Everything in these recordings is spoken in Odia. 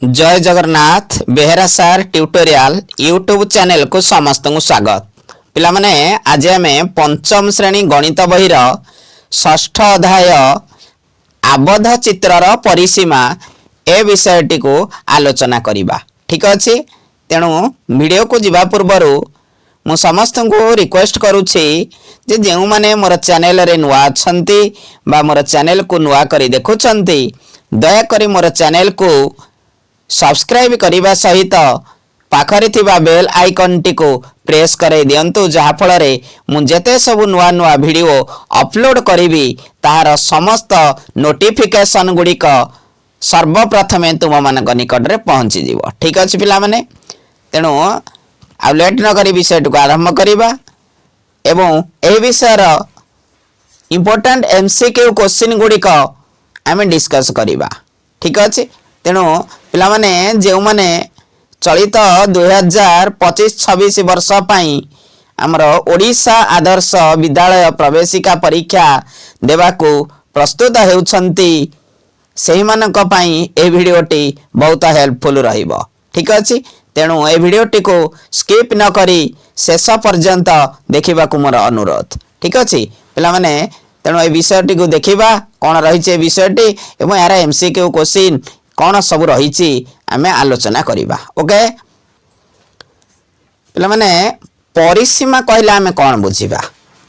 ଜୟ Jagannath. Behera sir tutorial YouTube ଚ୍ୟାନେଲକୁ ସମସ୍ତଙ୍କୁ ସ୍ୱାଗତ। ପିଲାମାନେ, ଆଜି ଆମେ ପଞ୍ଚମ ଶ୍ରେଣୀ ଗଣିତ ବହିର ଷଷ୍ଠ ଅଧ୍ୟାୟ ଆବଦ୍ଧ ଚିତ୍ରର ପରିସୀମା ଏ ବିଷୟଟିକୁ ଆଲୋଚନା କରିବା। ଠିକ ଅଛି? ତେଣୁ ଭିଡ଼ିଓକୁ ଯିବା ପୂର୍ବରୁ ମୁଁ ସମସ୍ତଙ୍କୁ ରିକ୍ୱେଷ୍ଟ କରୁଛି ଯେ ଯେଉଁମାନେ ମୋର ଚ୍ୟାନେଲରେ ନୂଆ ଅଛନ୍ତି ବା ମୋର ଚ୍ୟାନେଲକୁ ନୂଆ କରି ଦେଖୁଛନ୍ତି, ଦୟାକରି ମୋର ଚ୍ୟାନେଲକୁ ସବସ୍କ୍ରାଇବ୍ କରିବା ସହିତ ପାଖରେ ଥିବା ବେଲ୍ ଆଇକନ୍ଟିକୁ ପ୍ରେସ୍ କରାଇ ଦିଅନ୍ତୁ, ଯାହାଫଳରେ ମୁଁ ଯେତେ ସବୁ ନୂଆ ନୂଆ ଭିଡ଼ିଓ ଅପଲୋଡ଼ କରିବି, ତାହାର ସମସ୍ତ ନୋଟିଫିକେସନ୍ ଗୁଡ଼ିକ ସର୍ବପ୍ରଥମେ ତୁମମାନଙ୍କ ନିକଟରେ ପହଞ୍ଚିଯିବ। ଠିକ ଅଛି ପିଲାମାନେ? ତେଣୁ ଆଉ ଲେଟ୍ ନ କରି ବିଷୟଟିକୁ ଆରମ୍ଭ କରିବା ଏବଂ ଏହି ବିଷୟର ଇମ୍ପୋର୍ଟାଣ୍ଟ ଏମସିକ୍ୟୁ କୋଶ୍ଚିନ୍ ଗୁଡ଼ିକ ଆମେ ଡିସ୍କସ୍ କରିବା। ଠିକ ଅଛି? ତେଣୁ ପିଲାମାନେ, ଯେଉଁମାନେ ଚଳିତ 2025-26 ବର୍ଷ ପାଇଁ ଆମର ଓଡ଼ିଶା ଆଦର୍ଶ ବିଦ୍ୟାଳୟ ପ୍ରବେଶିକା ପରୀକ୍ଷା ଦେବାକୁ ପ୍ରସ୍ତୁତ ହେଉଛନ୍ତି, ସେହିମାନଙ୍କ ପାଇଁ ଏହି ଭିଡ଼ିଓଟି ବହୁତ ହେଲ୍ପଫୁଲ୍ ରହିବ। ଠିକ ଅଛି? ତେଣୁ ଏହି ଭିଡ଼ିଓଟିକୁ ସ୍କିପ୍ ନ କରି ଶେଷ ପର୍ଯ୍ୟନ୍ତ ଦେଖିବାକୁ ମୋର ଅନୁରୋଧ। ଠିକ ଅଛି ପିଲାମାନେ? ତେଣୁ ଏହି ବିଷୟଟିକୁ ଦେଖିବା, କ'ଣ ରହିଛି ଏ ବିଷୟଟି ଏବଂ ଏହାର ଏମସିକ୍ୟୁ କୋଶ୍ଚିନ୍ କ'ଣ ସବୁ ରହିଛି, ଆମେ ଆଲୋଚନା କରିବା। ଓକେ ପିଲାମାନେ, ପରିସୀମା କହିଲେ ଆମେ କ'ଣ ବୁଝିବା?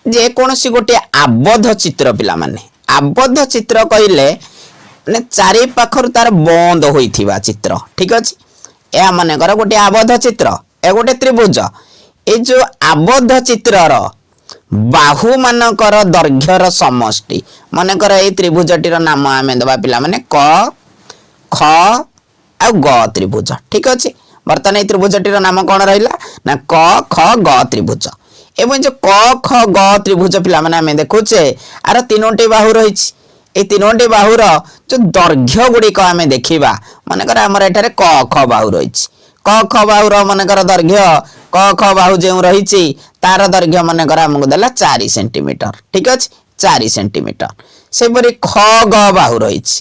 ଯେକୌଣସି ଗୋଟିଏ ଆବଦ୍ଧ ଚିତ୍ର। ପିଲାମାନେ, ଆବଦ୍ଧ ଚିତ୍ର କହିଲେ ମାନେ ଚାରି ପାଖରୁ ତାର ବନ୍ଦ ହୋଇଥିବା ଚିତ୍ର। ଠିକ ଅଛି? ଏହା ମନେକର ଗୋଟିଏ ଆବଦ୍ଧ ଚିତ୍ର, ଏ ଗୋଟେ ତ୍ରିଭୁଜ। ଏଇ ଯୋଉ ଆବଦ୍ଧ ଚିତ୍ରର ବାହୁ ମାନଙ୍କର ଦୈର୍ଘ୍ୟର ସମଷ୍ଟି। ମନେକର ଏଇ ତ୍ରିଭୁଜଟିର ନାମ ଆମେ ଦେବା ପିଲାମାନେ, କ, ଖ ଆଉ ଗ ତ୍ରିଭୁଜ। ଠିକ ଅଛି? ବର୍ତ୍ତମାନ ଏଇ ତ୍ରିଭୁଜଟିର ନାମ କ'ଣ ରହିଲା ନା କ, ଖ, ଗ ତ୍ରିଭୁଜ। ଏବଂ ଯୋଉ କ, ଖ, ଗ ତ୍ରିଭୁଜ ପିଲାମାନେ ଆମେ ଦେଖୁଛେ, ଆର ତିନୋଟି ବାହୁ ରହିଛି। ଏଇ ତିନୋଟି ବାହୁର ଯୋଉ ଦୈର୍ଘ୍ୟ ଗୁଡ଼ିକ ଆମେ ଦେଖିବା, ମନେକର ଆମର ଏଠାରେ କ, ଖ ବାହୁ ରହିଛି। କ, ଖ ବାହୁର ମନେକର ଦୈର୍ଘ୍ୟ, କ, ଖ ବାହୁ ଯେଉଁ ରହିଛି, ତାର ଦୈର୍ଘ୍ୟ ମନେକର ଆମକୁ ଦେଲା 4 ସେଣ୍ଟିମିଟର। ଠିକ ଅଛି? 4 ସେଣ୍ଟିମିଟର। ସେପରି ଖ, ଗ ବାହୁ ରହିଛି,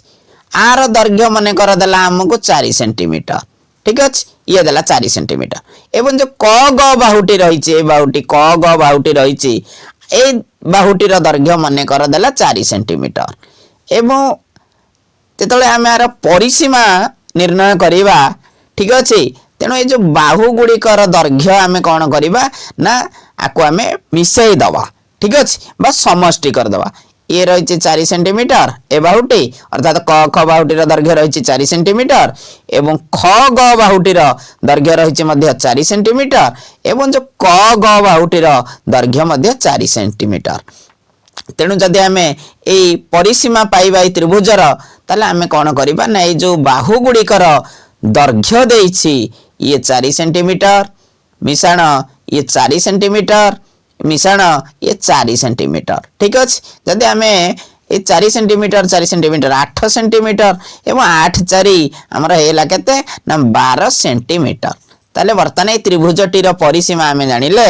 ଆର ଦୈର୍ଘ୍ୟ ମନେକର ଦେଲା ଆମକୁ 4 ସେଣ୍ଟିମିଟର। ଠିକ ଅଛି? ଇଏ ଦେଲା 4 ସେଣ୍ଟିମିଟର। ଏବଂ ଯୋଉ କ, ଗ ବାହୁଟି ରହିଛି, ଏଇ ବାହୁଟି, କ, ଗ ବାହୁଟି ରହିଛି, ଏଇ ବାହୁଟିର ଦୈର୍ଘ୍ୟ ମନେକର ଦେଲା 4 ସେଣ୍ଟିମିଟର। ଏବଂ ଯେତେବେଳେ ଆମେ ଆର ପରିସୀମା ନିର୍ଣ୍ଣୟ କରିବା, ଠିକ ଅଛି, ତେଣୁ ଏଇ ଯୋଉ ବାହୁ ଗୁଡ଼ିକର ଦୈର୍ଘ୍ୟ ଆମେ କ'ଣ କରିବା ନା ଆକୁ ଆମେ ମିଶେଇ ଦବା, ଠିକ ଅଛି, ବା ସମଷ୍ଟି କରିଦବା। ଇଏ ରହିଛି 4 ସେଣ୍ଟିମିଟର ଏ ବାହୁଟି, ଅର୍ଥାତ କ, ଖ ବାହୁଟିର ଦୈର୍ଘ୍ୟ ରହିଛି 4 ସେଣ୍ଟିମିଟର ଏବଂ ଖ, ଗ ବାହୁଟିର ଦୈର୍ଘ୍ୟ ରହିଛି ମଧ୍ୟ 4 ସେଣ୍ଟିମିଟର ଏବଂ ଯୋଉ କ, ଗ ବାହୁଟିର ଦୈର୍ଘ୍ୟ ମଧ୍ୟ 4 ସେଣ୍ଟିମିଟର। ତେଣୁ ଯଦି ଆମେ ଏଇ ପରିସୀମା ପାଇବା ଏଇ ତ୍ରିଭୁଜର, ତାହେଲେ ଆମେ କ'ଣ କରିବା ନା ଏଇ ଯୋଉ ବାହୁ ଗୁଡ଼ିକର ଦୈର୍ଘ୍ୟ ଦେଇଛି, ଇଏ 4 ସେଣ୍ଟିମିଟର ମିଶାଣ ଇଏ 4 ସେଣ୍ଟିମିଟର ମିଶାଣ ଇଏ 4 ସେଣ୍ଟିମିଟର। ଠିକ ଅଛି? ଯଦି ଆମେ ଏଇ 4 ସେଣ୍ଟିମିଟର, 4 ସେଣ୍ଟିମିଟର, 8 ସେଣ୍ଟିମିଟର ଏବଂ 8 4 ଆମର ହେଇଗଲା କେତେ ନା 12 ସେଣ୍ଟିମିଟର। ତାହେଲେ ବର୍ତ୍ତମାନ ଏଇ ତ୍ରିଭୁଜଟିର ପରିସୀମା ଆମେ ଜାଣିଲେ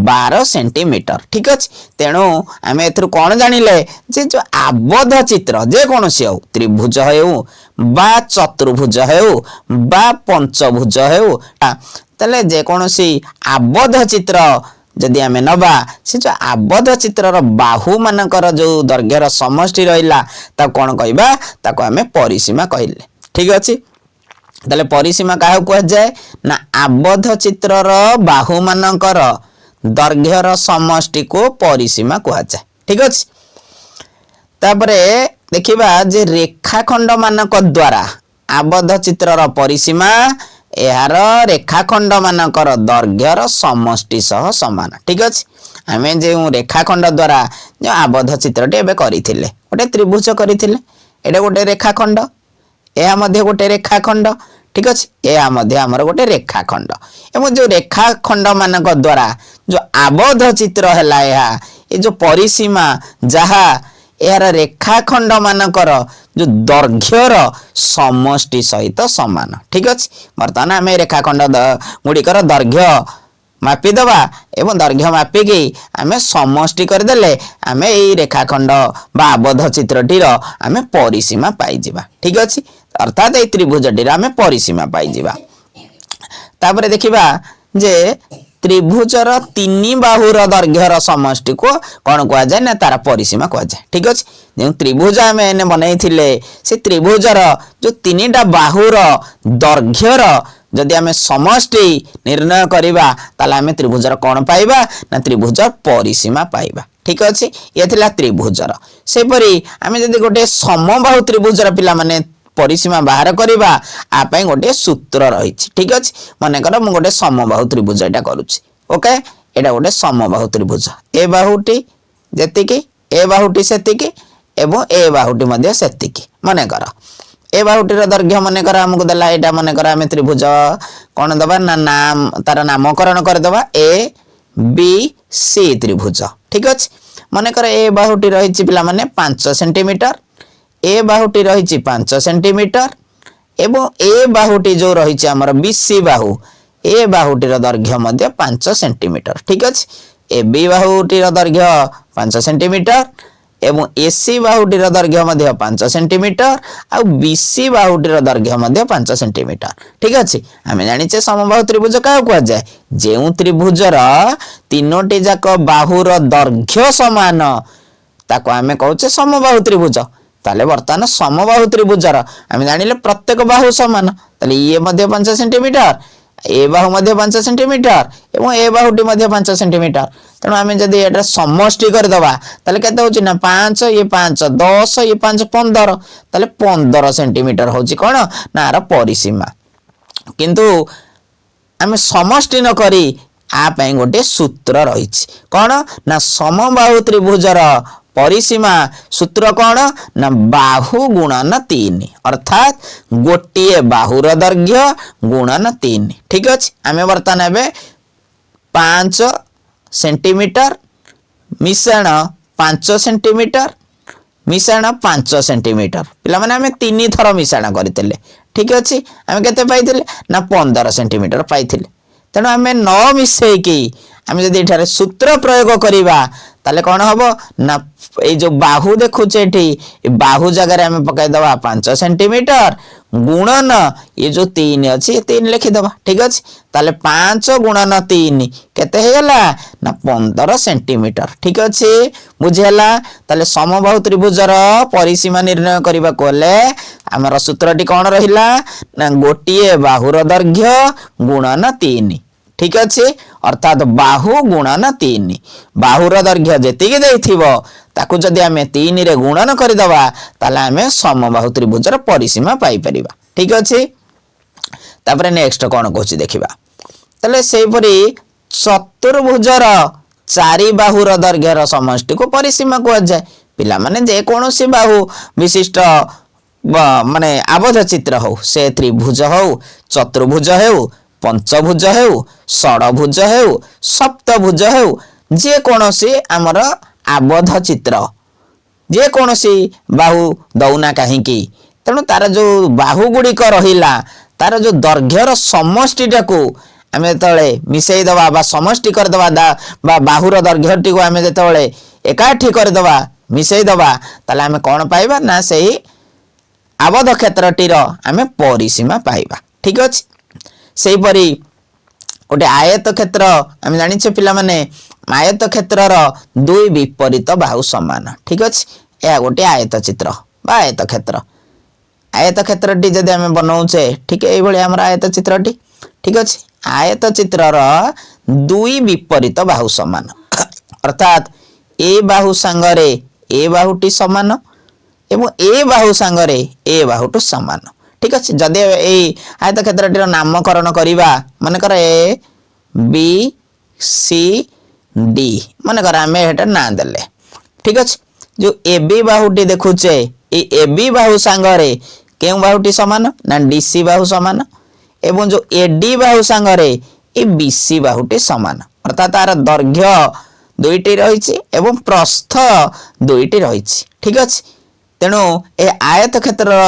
12 ସେଣ୍ଟିମିଟର। ଠିକ ଅଛି? ତେଣୁ ଆମେ ଏଥିରୁ କ'ଣ ଜାଣିଲେ ଯେ ଯୋଉ ଆବଦ୍ଧ ଚିତ୍ର ଯେକୌଣସି ହଉ, ତ୍ରିଭୁଜ ହେଉ ବା ଚତୁର୍ଭୁଜ ହେଉ ବା ପଞ୍ଚଭୁଜ ହେଉ, ତାହେଲେ ଯେକୌଣସି ଆବଦ୍ଧ ଚିତ୍ର ଯଦି ଆମେ ନବା, ସେ ଯୋଉ ଆବଦ୍ଧ ଚିତ୍ରର ବାହୁ ମାନଙ୍କର ଯୋଉ ଦୈର୍ଘ୍ୟର ସମଷ୍ଟି ରହିଲା, ତାକୁ କ'ଣ କହିବା? ତାକୁ ଆମେ ପରିସୀମା କହିଲେ। ଠିକ ଅଛି? ତାହେଲେ ପରିସୀମା କାହାକୁ କୁହାଯାଏ ନା ଆବଦ୍ଧ ଚିତ୍ରର ବାହୁ ମାନଙ୍କର ଦୈର୍ଘ୍ୟର ସମଷ୍ଟିକୁ ପରିସୀମା କୁହାଯାଏ। ଠିକ ଅଛି? ତାପରେ ଦେଖିବା ଯେ ରେଖାଖଣ୍ଡ ମାନଙ୍କ ଦ୍ୱାରା ଆବଦ୍ଧ ଚିତ୍ରର ପରିସୀମା ଏହାର ରେଖାଖଣ୍ଡ ମାନଙ୍କର ଦୈର୍ଘ୍ୟର ସମଷ୍ଟି ସହ ସମାନ। ଠିକ ଅଛି? ଆମେ ଯେଉଁ ରେଖାଖଣ୍ଡ ଦ୍ୱାରା ଯେଉଁ ଆବଦ୍ଧ ଚିତ୍ରଟି ଏବେ କରିଥିଲେ, ଗୋଟେ ତ୍ରିଭୁଜ କରିଥିଲେ, ଏଇଟା ଗୋଟେ ରେଖାଖଣ୍ଡ, ଏହା ମଧ୍ୟ ଗୋଟେ ରେଖାଖଣ୍ଡ। ଠିକ ଅଛି? ଏହା ମଧ୍ୟ ଆମର ଗୋଟେ ରେଖାଖଣ୍ଡ। ଏବଂ ଯୋଉ ରେଖାଖଣ୍ଡ ମାନଙ୍କ ଦ୍ୱାରା ଯୋଉ ଆବଦ୍ଧ ଚିତ୍ର ହେଲା, ଏହା ଏ ଯୋଉ ପରିସୀମା ଯାହା ଏହାର ରେଖାଖଣ୍ଡ ମାନଙ୍କର ଯୋଉ ଦୈର୍ଘ୍ୟର ସମଷ୍ଟି ସହିତ ସମାନ। ଠିକ ଅଛି? ବର୍ତ୍ତମାନ ଆମେ ରେଖାଖଣ୍ଡ ଗୁଡ଼ିକର ଦୈର୍ଘ୍ୟ ମାପିଦେବା ଏବଂ ଦୈର୍ଘ୍ୟ ମାପିକି ଆମେ ସମଷ୍ଟି କରିଦେଲେ ଆମେ ଏଇ ରେଖାଖଣ୍ଡ ବା ଆବଦ୍ଧ ଚିତ୍ରଟିର ଆମେ ପରିସୀମା ପାଇଯିବା। ଠିକ ଅଛି? ଅର୍ଥାତ୍ ଏଇ ତ୍ରିଭୁଜଟିର ଆମେ ପରିସୀମା ପାଇଯିବା। ତାପରେ ଦେଖିବା ଯେ ତ୍ରିଭୁଜର ତିନି ବାହୁର ଦୈର୍ଘ୍ୟର ସମଷ୍ଟିକୁ କ'ଣ କୁହାଯାଏ ନା ତାର ପରିସୀମା କୁହାଯାଏ। ଠିକ ଅଛି। ଯେଉଁ ତ୍ରିଭୁଜ ଆମେ ଏନେ ବନେଇଥିଲେ, ସେ ତ୍ରିଭୁଜର ଯୋଉ ତିନିଟା ବାହୁର ଦୈର୍ଘ୍ୟର ଯଦି ଆମେ ସମଷ୍ଟି ନିର୍ଣ୍ଣୟ କରିବା, ତାହେଲେ ଆମେ ତ୍ରିଭୁଜର କ'ଣ ପାଇବା ନା ତ୍ରିଭୁଜ ପରିସୀମା ପାଇବା। ଠିକ ଅଛି। ଇଏ ଥିଲା ତ୍ରିଭୁଜର। ସେହିପରି ଆମେ ଯଦି ଗୋଟେ ସମବାହୁ ତ୍ରିଭୁଜର, ପିଲାମାନେ, ପରିସୀମା ବାହାର କରିବା, ଆ ପାଇଁ ଗୋଟିଏ ସୂତ୍ର ରହିଛି। ଠିକ ଅଛି। ମନେକର ମୁଁ ଗୋଟେ ସମବାହୁ ତ୍ରିଭୁଜ ଏଇଟା କରୁଛି। ଓକେ, ଏଇଟା ଗୋଟେ ସମବାହୁ ତ୍ରିଭୁଜ। ଏ ବାହୁଟି ଯେତିକି, ଏ ବାହୁଟି ସେତିକି ଏବଂ ଏ ବାହୁଟି ମଧ୍ୟ ସେତିକି। ମନେକର ଏ ବାହୁଟିର ଦୈର୍ଘ୍ୟ ମନେକର ଆମକୁ ଦେଲା ଏଇଟା। ମନେକର ଆମେ ତ୍ରିଭୁଜ କ'ଣ ଦବା ନା ନାମ, ତାର ନାମକରଣ କରିଦେବା ଏ ବି ସି ତ୍ରିଭୁଜ। ଠିକ ଅଛି। ମନେକର ଏ ବାହୁଟି ରହିଛି, ପିଲାମାନେ, 5 ସେଣ୍ଟିମିଟର, ଏ ବାହୁଟି ରହିଛି 5 ସେଣ୍ଟିମିଟର ଏବଂ ଏ ବାହୁଟି ଯୋଉ ରହିଛି ଆମର ବିସି ବାହୁ, ଏ ବାହୁଟିର ଦୈର୍ଘ୍ୟ ମଧ୍ୟ 5 ସେଣ୍ଟିମିଟର। ଠିକ ଅଛି। ଏ ବି ବାହୁଟିର ଦୈର୍ଘ୍ୟ 5 ସେଣ୍ଟିମିଟର ଏବଂ ଏସି ବାହୁଟିର ଦୈର୍ଘ୍ୟ ମଧ୍ୟ 5 ସେଣ୍ଟିମିଟର ଆଉ ବିସି ବାହୁଟିର ଦୈର୍ଘ୍ୟ ମଧ୍ୟ 5 ସେଣ୍ଟିମିଟର। ଠିକ ଅଛି। ଆମେ ଜାଣିଛେ ସମବାହୁ ତ୍ରିଭୁଜ କାହାକୁ କୁହାଯାଏ? ଯେଉଁ ତ୍ରିଭୁଜର ତିନୋଟି ଯାକ ବାହୁର ଦୈର୍ଘ୍ୟ ସମାନ, ତାକୁ ଆମେ କହୁଛେ ସମବାହୁ ତ୍ରିଭୁଜ। ତାହେଲେ ବର୍ତ୍ତମାନ ସମବାହୁ ତ୍ରିଭୁଜର ଆମେ ଜାଣିଲେ ପ୍ରତ୍ୟେକ ବାହୁ ସମାନ। ତାହେଲେ ଇଏ ମଧ୍ୟ 5 ସେଣ୍ଟିମିଟର, ଏ ବାହୁ ମଧ୍ୟ 5 ସେଣ୍ଟିମିଟର ଏବଂ ଏ ବାହୁଟି ମଧ୍ୟ 5 ସେଣ୍ଟିମିଟର। ତେଣୁ ଆମେ ଯଦି ଏଟା ସମଷ୍ଟି କରିଦେବା, ତାହେଲେ କେତେ ହଉଛି ନା 5, ଇଏ 5, 10, ଇଏ 5, 15। ତାହେଲେ 15 ସେଣ୍ଟିମିଟର ହଉଛି କ'ଣ ନା ଆର ପରିସୀମା। କିନ୍ତୁ ଆମେ ସମଷ୍ଟି ନ କରି ଆ ପାଇଁ ଗୋଟେ ସୂତ୍ର ରହିଛି। କ'ଣ ନା ସମବାହୁ ତ୍ରିଭୁଜର ପରିସୀମା ସୂତ୍ର କ'ଣ ନା ବାହୁ ଗୁଣନ 3, ଅର୍ଥାତ୍ ଗୋଟିଏ ବାହୁର ଦୈର୍ଘ୍ୟ ଗୁଣନ 3। ଠିକ ଅଛି। ଆମେ ବର୍ତ୍ତମାନ ଏବେ 5 ସେଣ୍ଟିମିଟର ମିଶାଣ 5 ସେଣ୍ଟିମିଟର ମିଶାଣ 5 ସେଣ୍ଟିମିଟର, ପିଲାମାନେ, ଆମେ ତିନି ଥର ମିଶାଣ କରିଥିଲେ। ଠିକ ଅଛି। ଆମେ କେତେ ପାଇଥିଲେ ନା 15 ସେଣ୍ଟିମିଟର ପାଇଥିଲେ। ତେଣୁ ଆମେ ନ ମିଶେଇକି ଆମେ ଯଦି ଏଠାରେ ସୂତ୍ର ପ୍ରୟୋଗ କରିବା, ତାହେଲେ କ'ଣ ହବ ନା ଏଇ ଯୋଉ ବାହୁ ଦେଖୁଛେ ଏଠି, ଏ ବାହୁ ଜାଗାରେ ଆମେ ପକାଇଦବା 5 ସେଣ୍ଟିମିଟର ଗୁଣନ ଏ ଯୋଉ 3 ଅଛି, ଏ 3 ଲେଖିଦବା। ଠିକ ଅଛି। ତାହେଲେ 5 ଗୁଣନ 3 କେତେ ହେଇଗଲା ନା 15 ସେଣ୍ଟିମିଟର। ଠିକ ଅଛି, ବୁଝିହେଲା? ତାହେଲେ ସମବାହୁ ତ୍ରିଭୁଜର ପରିସୀମା ନିର୍ଣ୍ଣୟ କରିବାକୁ ହେଲେ ଆମର ସୂତ୍ରଟି କ'ଣ ରହିଲା ନା ଗୋଟିଏ ବାହୁର ଦୈର୍ଘ୍ୟ ଗୁଣନ 3। ଠିକ ଅଛି। ଅର୍ଥାତ୍ ବାହୁ ଗୁଣନ 3। ବାହୁର ଦୈର୍ଘ୍ୟ ଯେତିକି ଦେଇଥିବ, ତାକୁ ଯଦି ଆମେ 3ରେ ଗୁଣନ କରିଦେବା, ତାହେଲେ ଆମେ ସମବାହୁ ତ୍ରିଭୁଜର ପରିସୀମା ପାଇପାରିବା। ଠିକ ଅଛି। ତାପରେ ନେକ୍ସଟ କ'ଣ କହୁଛି ଦେଖିବା। ତାହେଲେ ସେହିପରି ଚତୁର୍ଭୁଜର ଚାରି ବାହୁର ଦୈର୍ଘ୍ୟର ସମଷ୍ଟିକୁ ପରିସୀମା କୁହାଯାଏ। ପିଲାମାନେ, ଯେକୌଣସି ବାହୁ ବିଶିଷ୍ଟ ମାନେ ଆବଦ୍ଧ ଚିତ୍ର ହଉ, ସେ ତ୍ରିଭୁଜ ହଉ, ଚତୁର୍ଭୁଜ ହେଉ, ପଞ୍ଚଭୁଜ ହେଉ, ଷଡ଼ଭୁଜ ହେଉ, ସପ୍ତଭୁଜ ହେଉ, ଯେକୌଣସି ଆମର ଆବଦ୍ଧ ଚିତ୍ର, ଯେକୌଣସି ବାହୁ ଦଉନା କାହିଁକି, ତେଣୁ ତାର ଯୋଉ ବାହୁ ଗୁଡ଼ିକ ରହିଲା, ତାର ଯୋଉ ଦୈର୍ଘ୍ୟର ସମଷ୍ଟିଟାକୁ ଆମେ ଯେତେବେଳେ ମିଶେଇ ଦେବା ବା ସମଷ୍ଟି କରିଦେବା ବା ବାହୁର ଦୈର୍ଘ୍ୟଟିକୁ ଆମେ ଯେତେବେଳେ ଏକାଠି କରିଦେବା, ମିଶେଇ ଦେବା, ତାହେଲେ ଆମେ କ'ଣ ପାଇବା ନା ସେଇ ଆବଦ୍ଧ କ୍ଷେତ୍ରଟିର ଆମେ ପରିସୀମା ପାଇବା। ଠିକ ଅଛି। ସେହିପରି ଗୋଟେ ଆୟତ କ୍ଷେତ୍ର ଆମେ ଜାଣିଛେ, ପିଲାମାନେ, ଆୟତ କ୍ଷେତ୍ରର ଦୁଇ ବିପରୀତ ବାହୁ ସମାନ। ଠିକ ଅଛି। ଏହା ଗୋଟିଏ ଆୟତ ଚିତ୍ର ବା ଆୟତ କ୍ଷେତ୍ର। ଆୟତ କ୍ଷେତ୍ରଟି ଯଦି ଆମେ ବନଉଛେ, ଠିକ ଏଇଭଳି ଆମର ଆୟତ ଚିତ୍ରଟି। ଠିକ ଅଛି। ଆୟତ ଚିତ୍ରର ଦୁଇ ବିପରୀତ ବାହୁ ସମାନ, ଅର୍ଥାତ୍ ଏ ବାହୁ ସାଙ୍ଗରେ ଏ ବାହୁଟି ସମାନ ଏବଂ ଏ ବାହୁ ସାଙ୍ଗରେ ଏ ବାହୁଟି ସମାନ। ଠିକ ଅଛି। ଯଦି ଏଇ ଆୟତ କ୍ଷେତ୍ରଟିର ନାମକରଣ କରିବା, ମନେକର ଏ ବି ସି ଡି, ମନେକର ଆମେ ଏଟା ନାଁ ଦେଲେ। ଠିକ ଅଛି। ଯୋଉ ଏ ବି ବାହୁଟି ଦେଖୁଛେ, ଏଇ ଏ ବି ବାହୁ ସାଙ୍ଗରେ କେଉଁ ବାହୁଟି ସମାନ ନା ଡିସି ବାହୁ ସମାନ ଏବଂ ଯୋଉ ଏ ଡି ବାହୁ ସାଙ୍ଗରେ ଏ ବିସି ବାହୁଟି ସମାନ। ଅର୍ଥାତ୍ ତାର ଦୈର୍ଘ୍ୟ ଦୁଇଟି ରହିଛି ଏବଂ ପ୍ରସ୍ଥ ଦୁଇଟି ରହିଛି। ଠିକ ଅଛି। ତେଣୁ ଏ ଆୟତ କ୍ଷେତ୍ରର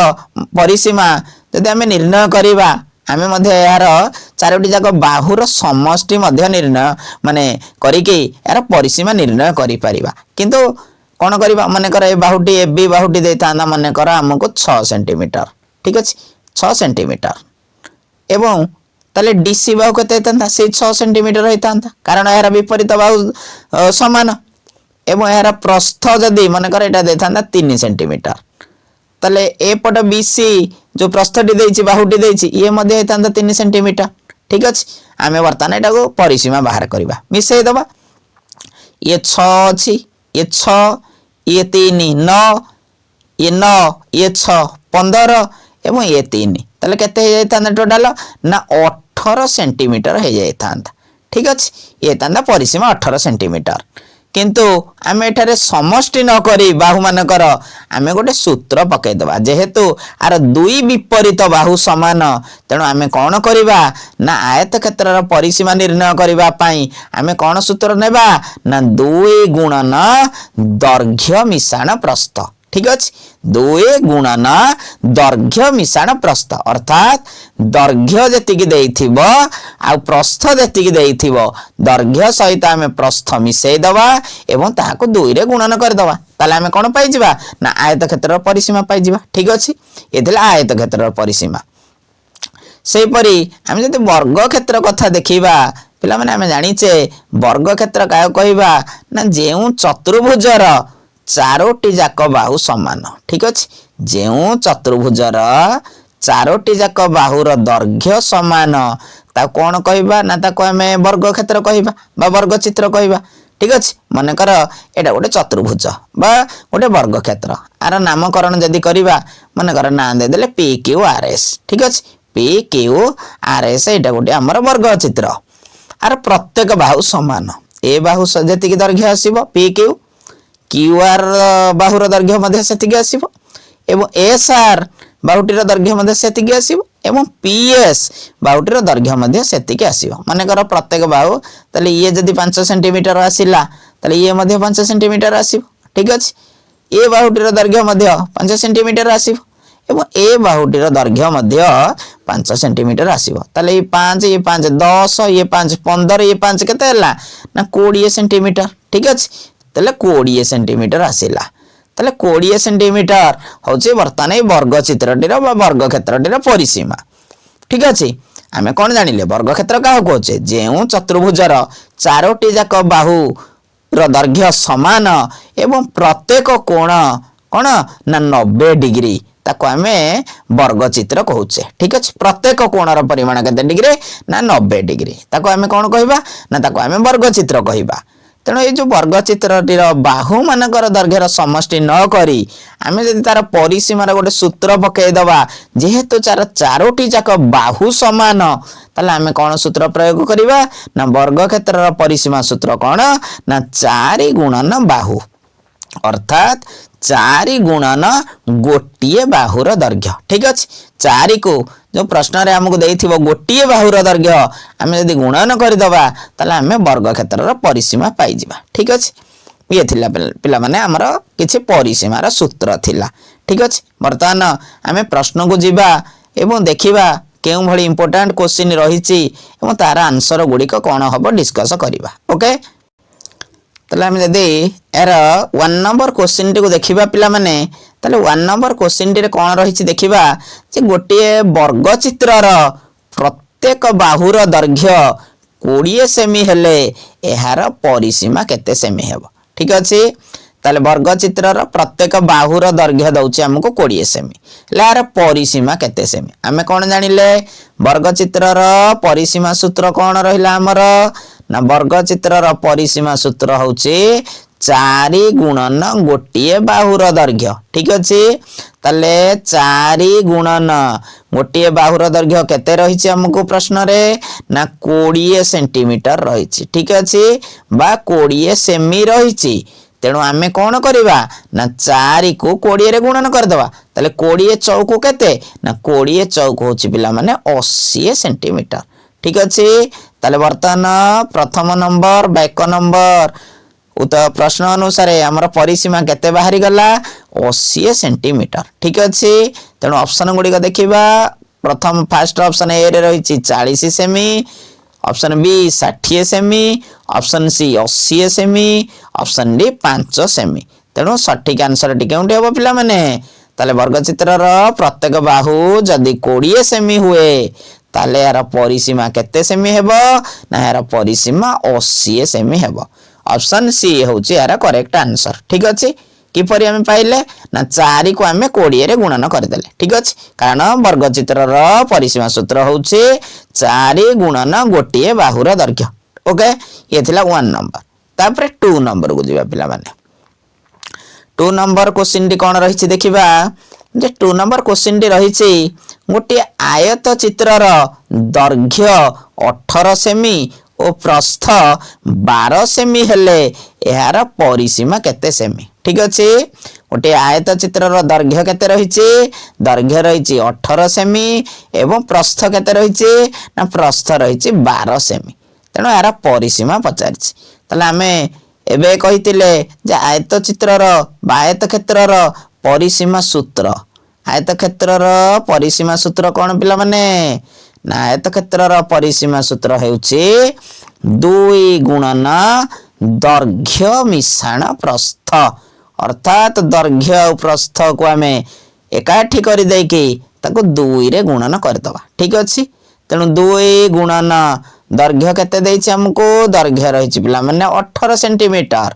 ପରିସୀମା ଯଦି ଆମେ ନିର୍ଣ୍ଣୟ କରିବା, ଆମେ ମଧ୍ୟ ଏହାର ଚାରୋଟି ଯାକ ବାହୁର ସମଷ୍ଟି ମଧ୍ୟ ନିର୍ଣ୍ଣୟ ମାନେ କରିକି ଏହାର ପରିସୀମା ନିର୍ଣ୍ଣୟ କରିପାରିବା। କିନ୍ତୁ କ'ଣ କରିବା? ମନେକର ଏ ବାହୁଟି, ଏ ବି ବାହୁଟି ଦେଇଥାନ୍ତା ମନେକର ଆମକୁ 6 ସେଣ୍ଟିମିଟର। ଠିକ୍ ଅଛି, 6 ସେଣ୍ଟିମିଟର। ଏବଂ ତାହେଲେ ଡିସି ବାହୁ କେତେ ହେଇଥାନ୍ତା? ସେଇ 6 ସେଣ୍ଟିମିଟର ହେଇଥାନ୍ତା, କାରଣ ଏହାର ବିପରୀତ ବାହୁ ସମାନ। ଏବଂ ଏହାର ପ୍ରସ୍ଥ ଯଦି ମନେକର ଏଇଟା ଦେଇଥାନ୍ତା 3 ସେଣ୍ଟିମିଟର, ତାହେଲେ ଏପଟ ବିସି ଯୋଉ ପ୍ରସ୍ଥଟି ଦେଇଛି, ବାହୁଟି ଦେଇଛି, ଇଏ ମଧ୍ୟ ହେଇଥାନ୍ତା 3 ସେଣ୍ଟିମିଟର। ଠିକ ଅଛି। ଆମେ ବର୍ତ୍ତମାନ ଏଟାକୁ ପରିସୀମା ବାହାର କରିବା, ମିଶେଇ ଦବା। ଇଏ 6 ଅଛି, ଇଏ 6, ଇଏ 3, 9, ଇଏ 9, ଇଏ 6, 15 ଏବଂ ଇଏ 3। ତାହେଲେ କେତେ ହେଇଯାଇଥାନ୍ତା ଟୋଟାଲ? ନା, 18 ସେଣ୍ଟିମିଟର ହେଇଯାଇଥାନ୍ତା। ଠିକ ଅଛି। ଇଏ ହେଇଥାନ୍ତା ପରିସୀମା 18 ସେଣ୍ଟିମିଟର। କିନ୍ତୁ ଆମେ ଏଠାରେ ସମଷ୍ଟି ନ କରି ବାହୁମାନଙ୍କର ଆମେ ଗୋଟେ ସୂତ୍ର ପକେଇଦେବା। ଯେହେତୁ ଆର ଦୁଇ ବିପରୀତ ବାହୁ ସମାନ, ତେଣୁ ଆମେ କ'ଣ କରିବା ନା ଆୟତ କ୍ଷେତ୍ରର ପରିସୀମା ନିର୍ଣ୍ଣୟ କରିବା ପାଇଁ ଆମେ କ'ଣ ସୂତ୍ର ନେବା? ନା, ଦୁଇ ଗୁଣନ ଦୈର୍ଘ୍ୟ ମିଶାଣ ପ୍ରସ୍ଥ। ଠିକ ଅଛି। ଦୁଇ ଗୁଣନ ଦୈର୍ଘ୍ୟ ମିଶାଣ ପ୍ରସ୍ଥ, ଅର୍ଥାତ୍ ଦୈର୍ଘ୍ୟ ଯେତିକି ଦେଇଥିବ ଆଉ ପ୍ରସ୍ଥ ଯେତିକି ଦେଇଥିବ, ଦୈର୍ଘ୍ୟ ସହିତ ଆମେ ପ୍ରସ୍ଥ ମିଶେଇ ଦବା ଏବଂ ତାହାକୁ ଦୁଇରେ ଗୁଣନ କରିଦବା। ତାହେଲେ ଆମେ କ'ଣ ପାଇଯିବା? ନା, ଆୟତ କ୍ଷେତ୍ରର ପରିସୀମା ପାଇଯିବା। ଠିକ ଅଛି। ଏ ଥିଲା ଆୟତ କ୍ଷେତ୍ରର ପରିସୀମା। ସେହିପରି ଆମେ ଯଦି ବର୍ଗ କ୍ଷେତ୍ର କଥା ଦେଖିବା ପିଲାମାନେ, ଆମେ ଜାଣିଛେ ବର୍ଗ କ୍ଷେତ୍ର କାହାକୁ କହିବା? ନା, ଯେଉଁ ଚତୁର୍ଭୁଜର ଚାରୋଟି ଯାକ ବାହୁ ସମାନ। ଠିକ ଅଛି। ଯେଉଁ ଚତୁର୍ଭୁଜର ଚାରୋଟି ଯାକ ବାହୁର ଦୈର୍ଘ୍ୟ ସମାନ, ତାକୁ କ'ଣ କହିବା? ନା, ତାକୁ ଆମେ ବର୍ଗ କ୍ଷେତ୍ର କହିବା ବା ବର୍ଗ ଚିତ୍ର କହିବା। ଠିକ ଅଛି। ମନେକର ଏଇଟା ଗୋଟେ ଚତୁର୍ଭୁଜ ବା ଗୋଟେ ବର୍ଗ କ୍ଷେତ୍ର। ଆର ନାମକରଣ ଯଦି କରିବା, ମନେକର ନାଁ ଦେଇଦେଲେ ପି କ୍ୟୁ ଆର୍ ଏସ୍। ଠିକ ଅଛି। ପି କ୍ୟୁ ଆର୍ ଏସ୍, ଏଇଟା ଗୋଟେ ଆମର ବର୍ଗ ଚିତ୍ର। ଆର ପ୍ରତ୍ୟେକ ବାହୁ ସମାନ। ଏ ବାହୁ ଯେତିକି ଦୈର୍ଘ୍ୟ ଆସିବ, ପି କ୍ୟୁ, କ୍ୟୁ ଆର୍ ବାହୁର ଦୈର୍ଘ୍ୟ ମଧ୍ୟ ସେତିକି ଆସିବ ଏବଂ ଏସ୍ ଆର୍ ବାହୁଟିର ଦୈର୍ଘ୍ୟ ମଧ୍ୟ ସେତିକି ଆସିବ ଏବଂ ପି ଏସ୍ ବାହୁଟିର ଦୈର୍ଘ୍ୟ ମଧ୍ୟ ସେତିକି ଆସିବ। ମନେକର ପ୍ରତ୍ୟେକ ବାହୁ, ତାହେଲେ ଇଏ ଯଦି 5 ସେଣ୍ଟିମିଟର ଆସିଲା, ତାହେଲେ ଇଏ ମଧ୍ୟ 5 ସେଣ୍ଟିମିଟର ଆସିବ। ଠିକ ଅଛି। ଏ ବାହୁଟିର ଦୈର୍ଘ୍ୟ ମଧ୍ୟ 5 ସେଣ୍ଟିମିଟର ଆସିବ ଏବଂ ଏ ବାହୁଟିର ଦୈର୍ଘ୍ୟ ମଧ୍ୟ 5 ସେଣ୍ଟିମିଟର ଆସିବ। ତାହେଲେ ଏଇ 5, ଇଏ 5, 10, ଇଏ 5, 15, ଇଏ 5, କେତେ ହେଲା? ନା, 20 ସେଣ୍ଟିମିଟର। ଠିକ ଅଛି। ତାହେଲେ 20 ସେଣ୍ଟିମିଟର ଆସିଲା। ତାହେଲେ 20 ସେଣ୍ଟିମିଟର ହଉଛି ବର୍ତ୍ତମାନ ଏଇ ବର୍ଗ ଚିତ୍ରଟିର ବା ବର୍ଗ କ୍ଷେତ୍ରଟିର ପରିସୀମା। ଠିକ ଅଛି। ଆମେ କ'ଣ ଜାଣିଲେ? ବର୍ଗ କ୍ଷେତ୍ର କାହାକୁ କହୁଛେ? ଯେଉଁ ଚତୁର୍ଭୁଜର ଚାରୋଟି ଯାକ ବାହୁ ର ଦୈର୍ଘ୍ୟ ସମାନ ଏବଂ ପ୍ରତ୍ୟେକ କୋଣ କ'ଣ ନା 90 ଡିଗ୍ରୀ, ତାକୁ ଆମେ ବର୍ଗ ଚିତ୍ର କହୁଛେ। ଠିକ ଅଛି। ପ୍ରତ୍ୟେକ କୋଣର ପରିମାଣ କେତେ ଡିଗ୍ରୀ? ନା, 90 ଡିଗ୍ରୀ। ତାକୁ ଆମେ କ'ଣ କହିବା? ନା, ତାକୁ ଆମେ ବର୍ଗ ଚିତ୍ର କହିବା। ତେଣୁ ଏଇ ଯୋଉ ବର୍ଗ ଚିତ୍ରଟିର ବାହୁ ମାନଙ୍କର ଦୈର୍ଘ୍ୟର ସମଷ୍ଟି ନ କରି ଆମେ ଯଦି ତାର ପରିସୀମାର ଗୋଟେ ସୂତ୍ର ପକେଇଦବା, ଯେହେତୁ ତାର ଚାରୋଟି ଯାକ ବାହୁ ସମାନ, ତାହେଲେ ଆମେ କ'ଣ ସୂତ୍ର ପ୍ରୟୋଗ କରିବା? ନା, ବର୍ଗ କ୍ଷେତ୍ରର ପରିସୀମା ସୂତ୍ର କ'ଣ? ନା, ଚାରି ଗୁଣନ ବାହୁ, ଅର୍ଥାତ୍ ଚାରି ଗୁଣନ ଗୋଟିଏ ବାହୁର ଦୈର୍ଘ୍ୟ। ଠିକ ଅଛି। ଚାରିକୁ ଯୋଉ ପ୍ରଶ୍ନରେ ଆମକୁ ଦେଇଥିବ ଗୋଟିଏ ବାହୁର ଦୈର୍ଘ୍ୟ, ଆମେ ଯଦି ଗୁଣନ କରିଦେବା, ତାହେଲେ ଆମେ ବର୍ଗ କ୍ଷେତ୍ରର ପରିସୀମା ପାଇଯିବା। ଠିକ ଅଛି। ଇଏ ଥିଲା ପିଲାମାନେ, ଆମର କିଛି ପରିସୀମାର ସୂତ୍ର ଥିଲା। ଠିକ ଅଛି। ବର୍ତ୍ତମାନ ଆମେ ପ୍ରଶ୍ନକୁ ଯିବା ଏବଂ ଦେଖିବା କେଉଁଭଳି ଇମ୍ପୋର୍ଟାଣ୍ଟ କୋଶ୍ଚିନ୍ ରହିଛି ଏବଂ ତାର ଆନ୍ସର ଗୁଡ଼ିକ କ'ଣ ହବ, ଡିସ୍କସ୍ କରିବା। ଓକେ। ତାହେଲେ ଆମେ ଯଦି ଏହାର 1 ନମ୍ବର କୋଶ୍ଚିନ୍ଟିକୁ ଦେଖିବା ପିଲାମାନେ, ତାହେଲେ 1 ନମ୍ବର କୋଶ୍ଚିନ୍ଟିରେ କ'ଣ ରହିଛି ଦେଖିବା ଯେ ଗୋଟିଏ ବର୍ଗ ଚିତ୍ରର ପ୍ରତ୍ୟେକ ବାହୁର ଦୈର୍ଘ୍ୟ 20 ସେମି ହେଲେ ଏହାର ପରିସୀମା କେତେ ସେମି ହେବ? ଠିକ ଅଛି। ତାହେଲେ ବର୍ଗ ଚିତ୍ରର ପ୍ରତ୍ୟେକ ବାହୁର ଦୈର୍ଘ୍ୟ ଦଉଛି ଆମକୁ 20 ସେମି, ହେଲେ ଏହାର ପରିସୀମା କେତେ ସେମି? ଆମେ କ'ଣ ଜାଣିଲେ? ବର୍ଗ ଚିତ୍ରର ପରିସୀମା ସୂତ୍ର କ'ଣ ରହିଲା ଆମର? ନା, ବର୍ଗ ଚିତ୍ରର ପରିସୀମା ସୂତ୍ର ହଉଛି ଚାରି ଗୁଣନ ଗୋଟିଏ ବାହୁର ଦୈର୍ଘ୍ୟ। ଠିକ ଅଛି। ତାହେଲେ ଚାରି ଗୁଣନ ଗୋଟିଏ ବାହୁର ଦୈର୍ଘ୍ୟ କେତେ ରହିଛି ଆମକୁ ପ୍ରଶ୍ନରେ? ନା, 20 ସେଣ୍ଟିମିଟର ରହିଛି। ଠିକ ଅଛି, ବା 20 ସେମି ରହିଛି। ତେଣୁ ଆମେ କ'ଣ କରିବା? ନା, ଚାରିକୁ 20ରେ ଗୁଣନ କରିଦେବା। ତାହେଲେ 20 ଚଉକୁ କେତେ? ନା, 20 ଚଉକୁ ହଉଛି ପିଲାମାନେ 80 ସେଣ୍ଟିମିଟର। ଠିକ ଅଛି। ତାହେଲେ ବର୍ତ୍ତମାନ ପ୍ରଥମ ନମ୍ବର ବା 1 ନମ୍ବର ଉତ୍ତ ପ୍ରଶ୍ନ ଅନୁସାରେ ଆମର ପରିସୀମା କେତେ ବାହାରିଗଲା? 80 ସେଣ୍ଟିମିଟର। ଠିକ ଅଛି। ତେଣୁ ଅପସନ ଗୁଡ଼ିକ ଦେଖିବା। ପ୍ରଥମ ଫାଷ୍ଟ ଅପସନ ଏ ରେ ରହିଛି 40 ସେମି, ଅପସନ ବି 60 ସେମି, ଅପସନ ସି 80 ସେମି, ଅପସନ ଡି 5 ସେମି। ତେଣୁ ସଠିକ ଆନ୍ସରଟି କେଉଁଠି ହେବ ପିଲାମାନେ? ତାହେଲେ ବର୍ଗଚିତ୍ରର ପ୍ରତ୍ୟେକ ବାହୁ ଯଦି 20 ସେମି ହୁଏ, ତାହେଲେ ଏହାର ପରିସୀମା କେତେ ସେମି ହେବ ନା ଏହାର ପରିସୀମା 80 ସେମି ହେବ। ଅପସନ୍ ସି ହେଉଛି ଏହାର କରେକ୍ଟ ଆନ୍ସର। ଠିକ ଅଛି। କିପରି ଆମେ ପାଇଲେ ନା 4କୁ ଆମେ 20ରେ ଗୁଣନ କରିଦେଲେ। ଠିକ ଅଛି। କାରଣ ବର୍ଗଚିତ୍ରର ପରିସୀମା ସୂତ୍ର ହେଉଛି 4 ଗୁଣନ ଗୋଟିଏ ବାହୁର ଦୈର୍ଘ୍ୟ। ଓକେ, ଇଏ ଥିଲା 1 ନମ୍ବର। ତାପରେ 2 ନମ୍ବରକୁ ଯିବା ପିଲାମାନେ। 2 ନମ୍ବର କୋଶ୍ଚିନ୍ଟି କ'ଣ ରହିଛି ଦେଖିବା ଯେ 2 ନମ୍ବର କୋଶ୍ଚିନ୍ଟି ରହିଛି, ଗୋଟିଏ ଆୟତ ଚିତ୍ରର ଦୈର୍ଘ୍ୟ 18 ସେମି ଓ ପ୍ରସ୍ଥ 12 ସେମି ହେଲେ ଏହାର ପରିସୀମା କେତେ ସେମି? ଠିକ ଅଛି। ଗୋଟିଏ ଆୟତ ଚିତ୍ରର ଦୈର୍ଘ୍ୟ କେତେ ରହିଛି? ଦୈର୍ଘ୍ୟ ରହିଛି 18 ସେମି ଏବଂ ପ୍ରସ୍ଥ କେତେ ରହିଛି ନା ପ୍ରସ୍ଥ ରହିଛି 12 ସେମି। ତେଣୁ ଏହାର ପରିସୀମା ପଚାରିଛି। ତାହେଲେ ଆମେ ଏବେ କହିଥିଲେ ଯେ ଆୟତ ଚିତ୍ରର ବା ଆୟତ କ୍ଷେତ୍ରର ପରିସୀମା ସୂତ୍ର, ଆୟତ କ୍ଷେତ୍ରର ପରିସୀମା ସୂତ୍ର କ'ଣ ପିଲାମାନେ ନା ଆୟତ କ୍ଷେତ୍ରର ପରିସୀମା ସୂତ୍ର ହେଉଛି 2 ଗୁଣନ ଦୈର୍ଘ୍ୟ ମିଶାଣ ପ୍ରସ୍ଥ। ଅର୍ଥାତ୍ ଦୈର୍ଘ୍ୟ ଆଉ ପ୍ରସ୍ଥକୁ ଆମେ ଏକାଠି କରିଦେଇକି ତାକୁ 2ରେ ଗୁଣନ କରିଦେବା। ଠିକ ଅଛି। ତେଣୁ 2 ଗୁଣନ ଦୈର୍ଘ୍ୟ କେତେ ଦେଇଛି ଆମକୁ? ଦୈର୍ଘ୍ୟ ରହିଛି ପିଲାମାନେ 18 ସେଣ୍ଟିମିଟର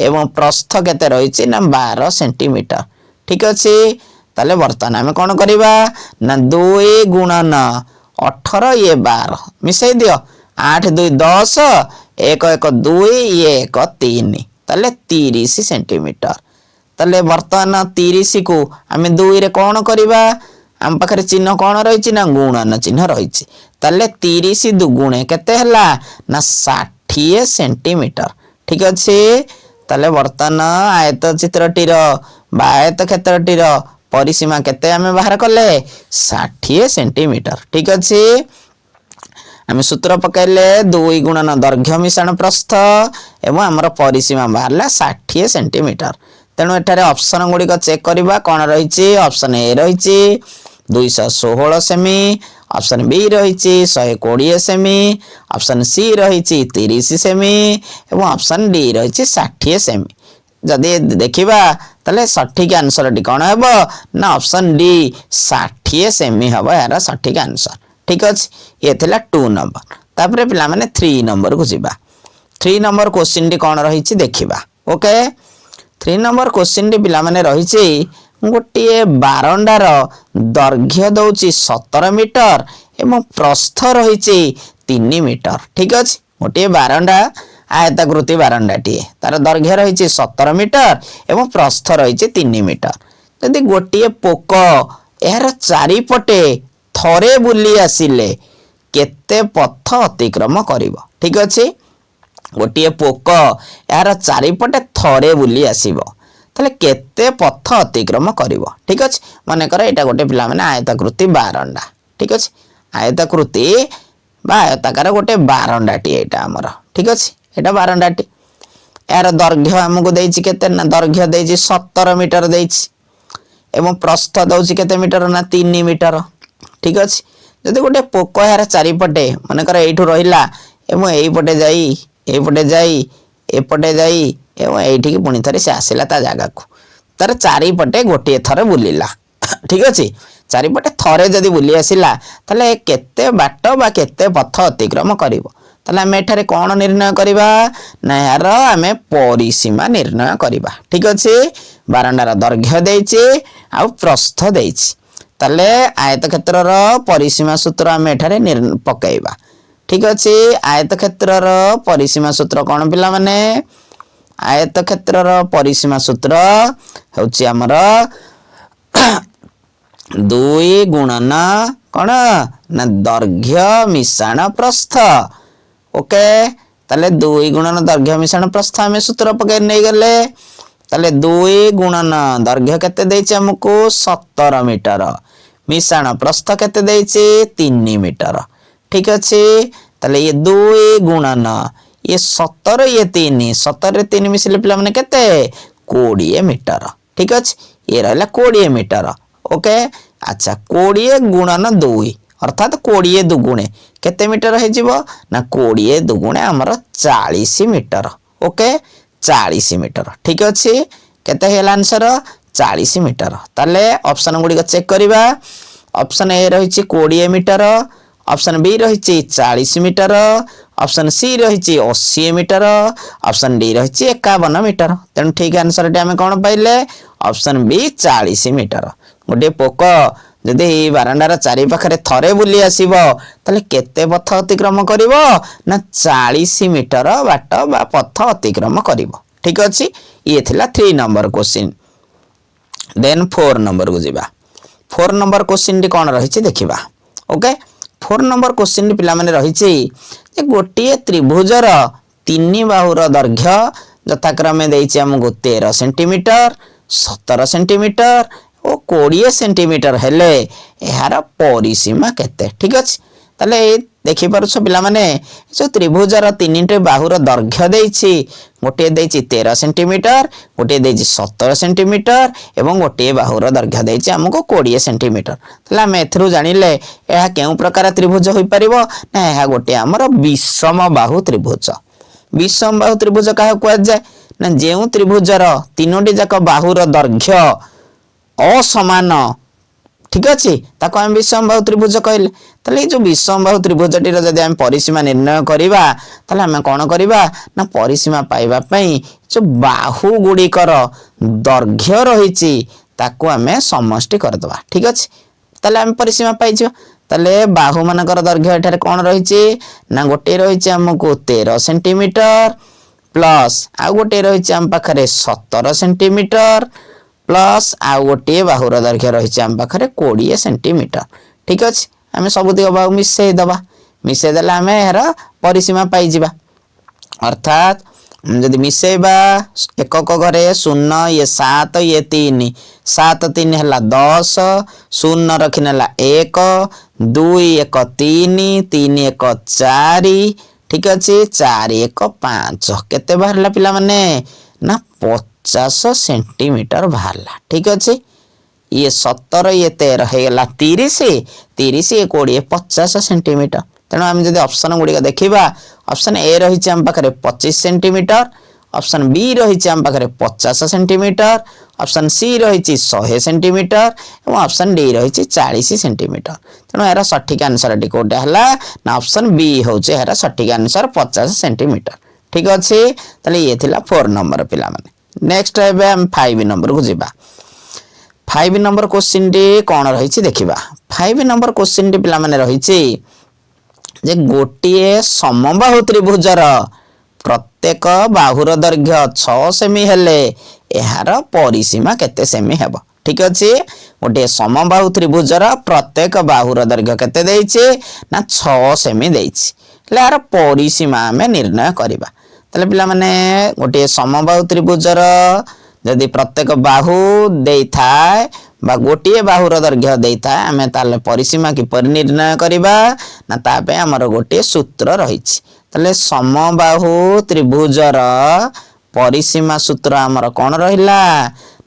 ଏବଂ ପ୍ରସ୍ଥ କେତେ ରହିଛି ନା 12 ସେଣ୍ଟିମିଟର। ଠିକ ଅଛି। ତାହେଲେ ବର୍ତ୍ତମାନ ଆମେ କ'ଣ କରିବା ନା 2 ଗୁଣନ 18 ଇଏ 12 ମିଶାଇ ଦିଅ। 8 2 10, 1 1 2, ଇଏ 1 3, ତାହେଲେ 30 ସେଣ୍ଟିମିଟର। ତାହେଲେ ବର୍ତ୍ତମାନ 30କୁ ଆମେ 2ରେ କ'ଣ କରିବା? ଆମ ପାଖରେ ଚିହ୍ନ କ'ଣ ରହିଛି ନା ଗୁଣନ ଚିହ୍ନ ରହିଛି। ତାହେଲେ 30 ଦୁଗୁଣେ କେତେ ହେଲା ନା 60 ସେଣ୍ଟିମିଟର। ଠିକ ଅଛି। ତାହେଲେ ବର୍ତ୍ତମାନ ଆୟତ ଚିତ୍ରଟିର ବା ଆୟତ କ୍ଷେତ୍ରଟିର ପରିସୀମା କେତେ ଆମେ ବାହାର କଲେ? 60 ସେଣ୍ଟିମିଟର। ଠିକ ଅଛି। ଆମେ ସୂତ୍ର ପକାଇଲେ 2 ଗୁଣନ ଦୈର୍ଘ୍ୟ ମିଶାଣ ପ୍ରସ୍ଥ ଏବଂ ଆମର ପରିସୀମା ବାହାରିଲା 60 ସେଣ୍ଟିମିଟର। ତେଣୁ ଏଠାରେ ଅପସନ ଗୁଡ଼ିକ ଚେକ୍ କରିବା, କ'ଣ ରହିଛି। ଅପସନ ଏ ରହିଛି 216 ସେମି, ଅପସନ ବି ରହିଛି 120 ସେମି, ଅପସନ ସି ରହିଛି 30 ସେମି ଏବଂ ଅପସନ ଡି ରହିଛି 60 ସେମି। ଯଦି ଦେଖିବା, ତାହେଲେ ସଠିକ ଆନ୍ସରଟି କ'ଣ ହେବ ନା ଅପସନ ଡି 60 ସେମି ହେବ ଏହାର ସଠିକ ଆନ୍ସର। ଠିକ ଅଛି। ଇଏ ଥିଲା 2 ନମ୍ବର। ତାପରେ ପିଲାମାନେ, 3 ନମ୍ବରକୁ ଯିବା। 3 ନମ୍ବର କୋଶ୍ଚିନ୍ଟି କ'ଣ ରହିଛି ଦେଖିବା। ଓକେ, 3 ନମ୍ବର କୋଶ୍ଚିନ୍ଟି ପିଲାମାନେ ରହିଛି, ଗୋଟିଏ ବାରଣ୍ଡାର ଦୈର୍ଘ୍ୟ ଦଉଛି 17 ମିଟର ଏବଂ ପ୍ରସ୍ଥ ରହିଛି 3 ମିଟର। ଠିକ ଅଛି। ଗୋଟିଏ ବାରଣ୍ଡା, ଆୟତାକୃତି ବାରଣ୍ଡାଟିଏ, ତାର ଦୈର୍ଘ୍ୟ ରହିଛି 17 ମିଟର ଏବଂ ପ୍ରସ୍ଥ ରହିଛି 3 ମିଟର। ଯଦି ଗୋଟିଏ ପୋକ ଏହାର ଚାରିପଟେ ଥରେ ବୁଲି ଆସିଲେ କେତେ ପଥ ଅତିକ୍ରମ କରିବ? ଠିକ ଅଛି। ଗୋଟିଏ ପୋକ ଏହାର ଚାରିପଟେ ଥରେ ବୁଲି ଆସିବ, ତାହେଲେ କେତେ ପଥ ଅତିକ୍ରମ କରିବ? ଠିକ ଅଛି। ମନେକର ଏଇଟା ଗୋଟେ ପିଲାମାନେ ଆୟତାକୃତି ବାରଣ୍ଡା। ଠିକ ଅଛି। ଆୟତାକୃତି ବା ଆୟତାକାର ଗୋଟେ ବାରଣ୍ଡାଟି ଏଇଟା ଆମର। ଠିକ ଅଛି। ଏଇଟା ବାରଣ୍ଡାଟି। ଏହାର ଦୈର୍ଘ୍ୟ ଆମକୁ ଦେଇଛି କେତେ ନା ଦୈର୍ଘ୍ୟ ଦେଇଛି 17 ମିଟର ଦେଇଛି ଏବଂ ପ୍ରସ୍ଥ ଦଉଛି କେତେ ମିଟର ନା 3 ମିଟର। ଠିକ ଅଛି। ଯଦି ଗୋଟେ ପୋକ ଏହାର ଚାରିପଟେ, ମନେକର ଏଇଠୁ ରହିଲା ଏବଂ ଏଇପଟେ ଯାଇ, ଏଇପଟେ ଯାଇ, ଏପଟେ ଯାଇ ଏବଂ ଏଇଠିକି ପୁଣି ଥରେ ସେ ଆସିଲା ତା ଜାଗାକୁ, ତାର ଚାରିପଟେ ଗୋଟିଏ ଥର ବୁଲିଲା। ଠିକ ଅଛି। ଚାରିପଟେ ଥରେ ଯଦି ବୁଲି ଆସିଲା, ତାହେଲେ କେତେ ବାଟ ବା କେତେ ପଥ ଅତିକ୍ରମ କରିବ? ତାହେଲେ ଆମେ ଏଠାରେ କ'ଣ ନିର୍ଣ୍ଣୟ କରିବା ନା ଏହାର ଆମେ ପରିସୀମା ନିର୍ଣ୍ଣୟ କରିବା। ଠିକ ଅଛି। ବାରଣ୍ଡାର ଦୈର୍ଘ୍ୟ ଦେଇଛି ଆଉ ପ୍ରସ୍ଥ ଦେଇଛି। ତାହେଲେ ଆୟତ କ୍ଷେତ୍ରର ପରିସୀମା ସୂତ୍ର ଆମେ ଏଠାରେ ପକାଇବା। ଠିକ ଅଛି। ଆୟତ କ୍ଷେତ୍ରର ପରିସୀମା ସୂତ୍ର କ'ଣ ପିଲାମାନେ? ଆୟତ କ୍ଷେତ୍ରର ପରିସୀମା ସୂତ୍ର ହେଉଛି ଆମର 2 ଗୁଣନ କ'ଣ ନା ଦୈର୍ଘ୍ୟ ମିଶାଣ ପ୍ରସ୍ଥ। ଓକେ, ତାହେଲେ 2 ଗୁଣନ ଦୈର୍ଘ୍ୟ ମିଶାଣ ପ୍ରସ୍ଥ ଆମେ ସୂତ୍ର ପକାଇ ନେଇଗଲେ। ତାହେଲେ 2 ଗୁଣନ ଦୈର୍ଘ୍ୟ କେତେ ଦେଇଛି ଆମକୁ? 17 ମିଟର। ମିଶାଣ ପ୍ରସ୍ଥ କେତେ ଦେଇଛି? 3 ମିଟର। ଠିକ ଅଛି। ତାହେଲେ ଇଏ 2 ଗୁଣନ ଇଏ 17, ଇଏ 3। 17ରେ 3 ମିଶିଲେ ପିଲାମାନେ କେତେ? 20 ମିଟର। ଠିକ ଅଛି। ଇଏ ରହିଲା 20 ମିଟର। ଓକେ, ଆଚ୍ଛା, 20 ଗୁଣନ 2, ଅର୍ଥାତ୍ 20 ଦୁଗୁଣେ କେତେ ମିଟର ହେଇଯିବ ନା 20 ଦୁଗୁଣେ ଆମର 40 ମିଟର। Okay, 40 metre. ଠିକ ଅଛି। କେତେ ହେଇଗଲା ଆନ୍ସର? 40 ମିଟର। ତାହେଲେ ଅପସନ୍ ଗୁଡ଼ିକ ଚେକ୍ କରିବା। ଅପସନ୍ ଏ ରହିଛି 20 ମିଟର, ଅପସନ୍ ବି ରହିଛି 40 ମିଟର, ଅପସନ୍ ସି ରହିଛି 80 ମିଟର, ଅପସନ୍ ଡି ରହିଛି 51 ମିଟର। ତେଣୁ ଠିକ୍ ଆନ୍ସରଟି ଆମେ କ'ଣ ପାଇଲେ? Option B, 40 metre. ଗୋଟିଏ ପୋକ ଯଦି ଏଇ ବାରଣ୍ଡାର ଚାରି ପାଖରେ ଥରେ ବୁଲି ଆସିବ, ତାହେଲେ କେତେ ପଥ ଅତିକ୍ରମ କରିବ ନା 40 ମିଟର ବାଟ ବା ପଥ ଅତିକ୍ରମ କରିବ। ଠିକ ଅଛି, ଇଏ ଥିଲା 3 ନମ୍ବର କୋଶ୍ଚିନ୍। ଦେନ୍ 4 ନମ୍ବରକୁ ଯିବା। 4 ନମ୍ବର କୋଶ୍ଚିନ୍ଟି କ'ଣ ରହିଛି ଦେଖିବା। ଓକେ, 4 ନମ୍ବର କୋଶ୍ଚିନ୍ଟି ପିଲାମାନେ ରହିଛି ଯେ ଗୋଟିଏ ତ୍ରିଭୁଜର ତିନି ବାହୁର ଦୈର୍ଘ୍ୟ ଯଥାକ୍ରମେ ଦେଇଛି ଆମକୁ 13 ସେଣ୍ଟିମିଟର, 17 ସେଣ୍ଟିମିଟର ଓ 20 ସେଣ୍ଟିମିଟର ହେଲେ ଏହାର ପରିସୀମା କେତେ? ଠିକ ଅଛି, ତାହେଲେ ଏଇ ଦେଖିପାରୁଛ ପିଲାମାନେ, ଯୋଉ ତ୍ରିଭୁଜର ତିନିଟି ବାହୁର ଦୈର୍ଘ୍ୟ ଦେଇଛି, ଗୋଟିଏ ଦେଇଛି 13 ସେଣ୍ଟିମିଟର, ଗୋଟିଏ ଦେଇଛି 17 ସେଣ୍ଟିମିଟର ଏବଂ ଗୋଟିଏ ବାହୁର ଦୈର୍ଘ୍ୟ ଦେଇଛି ଆମକୁ 20 ସେଣ୍ଟିମିଟର। ତାହେଲେ ଆମେ ଏଥିରୁ ଜାଣିଲେ ଏହା କେଉଁ ପ୍ରକାର ତ୍ରିଭୁଜ ହୋଇପାରିବ ନା ଏହା ଗୋଟିଏ ଆମର ବିଷମ ବାହୁ ତ୍ରିଭୁଜ। ବିଷମ ବାହୁ ତ୍ରିଭୁଜ କାହାକୁ କୁହାଯାଏ ନା ଯେଉଁ ତ୍ରିଭୁଜର ତିନୋଟି ଯାକ ବାହୁର ଦୈର୍ଘ୍ୟ ଅସମାନ, ଠିକ ଅଛି, ତାକୁ ଆମେ ବିଷମବାହୁ ତ୍ରିଭୁଜ କହିଲେ। ତାହେଲେ ଏଇ ଯୋଉ ବିଷମବାହୁ ତ୍ରିଭୁଜଟିର ଯଦି ଆମେ ପରିସୀମା ନିର୍ଣ୍ଣୟ କରିବା, ତାହେଲେ ଆମେ କ'ଣ କରିବା ନା ପରିସୀମା ପାଇବା ପାଇଁ ଯୋଉ ବାହୁ ଗୁଡ଼ିକର ଦୈର୍ଘ୍ୟ ରହିଛି, ତାକୁ ଆମେ ସମଷ୍ଟି କରିଦେବା। ଠିକ ଅଛି, ତାହେଲେ ଆମେ ପରିସୀମା ପାଇଯିବା। ତାହେଲେ ବାହୁ ମାନଙ୍କର ଦୈର୍ଘ୍ୟ ଏଠାରେ କ'ଣ ରହିଛି ନା ଗୋଟିଏ ରହିଛି ଆମକୁ 13 ସେଣ୍ଟିମିଟର ପ୍ଲସ୍ ଆଉ ଗୋଟିଏ ରହିଛି ଆମ ପାଖରେ 17 ସେଣ୍ଟିମିଟର ପ୍ଲସ୍ ଆଉ ଗୋଟିଏ ବାହୁର ଦୈର୍ଘ୍ୟ ରହିଛି ଆମ ପାଖରେ 20 ସେଣ୍ଟିମିଟର। ଠିକ ଅଛି, ଆମେ ସବୁତିକ ବାହୁ ମିଶେଇ ଦେବା। ମିଶେଇ ଦେଲେ ଆମେ ଏହାର ପରିସୀମା ପାଇଯିବା। ଅର୍ଥାତ୍ ଯଦି ମିଶେଇବା, ଏକକ ଘରେ ଶୂନ, ଇଏ ସାତ, ଇଏ ତିନି, ସାତ ତିନି ହେଲା 10, ଶୂନ ରଖିନେଲା ଏକ, ଦୁଇ ଏକ ତିନି, ତିନି ଏକ ଚାରି, ଠିକ ଅଛି, ଚାରି ଏକ ପାଞ୍ଚ। କେତେ ବାହାରିଲା ପିଲାମାନେ ନା 50 ସେଣ୍ଟିମିଟର ବାହାରିଲା। ଠିକ ଅଛି, ଇଏ 17, ଇଏ 13 ହେଇଗଲା 30, 30, ଇଏ 20, 50 ସେଣ୍ଟିମିଟର। ତେଣୁ ଆମେ ଯଦି ଅପସନ୍ ଗୁଡ଼ିକ ଦେଖିବା, ଅପସନ୍ ଏ ରହିଛି ଆମ ପାଖରେ 25 ସେଣ୍ଟିମିଟର, ଅପସନ୍ ବି ରହିଛି ଆମ ପାଖରେ 50 ସେଣ୍ଟିମିଟର, ଅପସନ୍ ସି ରହିଛି 100 ସେଣ୍ଟିମିଟର ଏବଂ ଅପସନ୍ ଡି ରହିଛି 40 ସେଣ୍ଟିମିଟର। ତେଣୁ ଏହାର ସଠିକ ଆନ୍ସରଟି କୋଉଟା ହେଲା ନା ଅପସନ୍ ବି ହେଉଛି ଏହାର ସଠିକ ଆନ୍ସର, 50 ସେଣ୍ଟିମିଟର। ଠିକ ଅଛି, ତାହେଲେ ଇଏ ଥିଲା 4 ନମ୍ବର ପିଲାମାନେ। ନେକ୍ସଟ ଏବେ ଆମେ 5 ନମ୍ବରକୁ ଯିବା। 5 ନମ୍ବର କୋଶ୍ଚିନ୍ଟି କ'ଣ ରହିଛି ଦେଖିବା। 5 ନମ୍ବର କୋଶ୍ଚିନ୍ଟି ପିଲାମାନେ ରହିଛି ଯେ ଗୋଟିଏ ସମବାହୁ ତ୍ରିଭୁଜର ପ୍ରତ୍ୟେକ ବାହୁର ଦୈର୍ଘ୍ୟ 6 ସେମି ହେଲେ ଏହାର ପରିସୀମା କେତେ ସେମି ହେବ? ଠିକ ଅଛି, ଗୋଟିଏ ସମବାହୁ ତ୍ରିଭୁଜର ପ୍ରତ୍ୟେକ ବାହୁର ଦୈର୍ଘ୍ୟ କେତେ ଦେଇଛି ନା 6 ସେମି ଦେଇଛି, ହେଲେ ଏହାର ପରିସୀମା ଆମେ ନିର୍ଣ୍ଣୟ କରିବା। ତାହେଲେ ପିଲାମାନେ, ଗୋଟିଏ ସମବାହୁ ତ୍ରିଭୁଜର ଯଦି ପ୍ରତ୍ୟେକ ବାହୁ ଦେଇଥାଏ ବା ଗୋଟିଏ ବାହୁର ଦୈର୍ଘ୍ୟ ଦେଇଥାଏ, ଆମେ ତାହେଲେ ପରିସୀମା କିପରି ନିର୍ଣ୍ଣୟ କରିବା ନା ତା ପାଇଁ ଆମର ଗୋଟିଏ ସୂତ୍ର ରହିଛି। ତାହେଲେ ସମବାହୁ ତ୍ରିଭୁଜର ପରିସୀମା ସୂତ୍ର ଆମର କ'ଣ ରହିଲା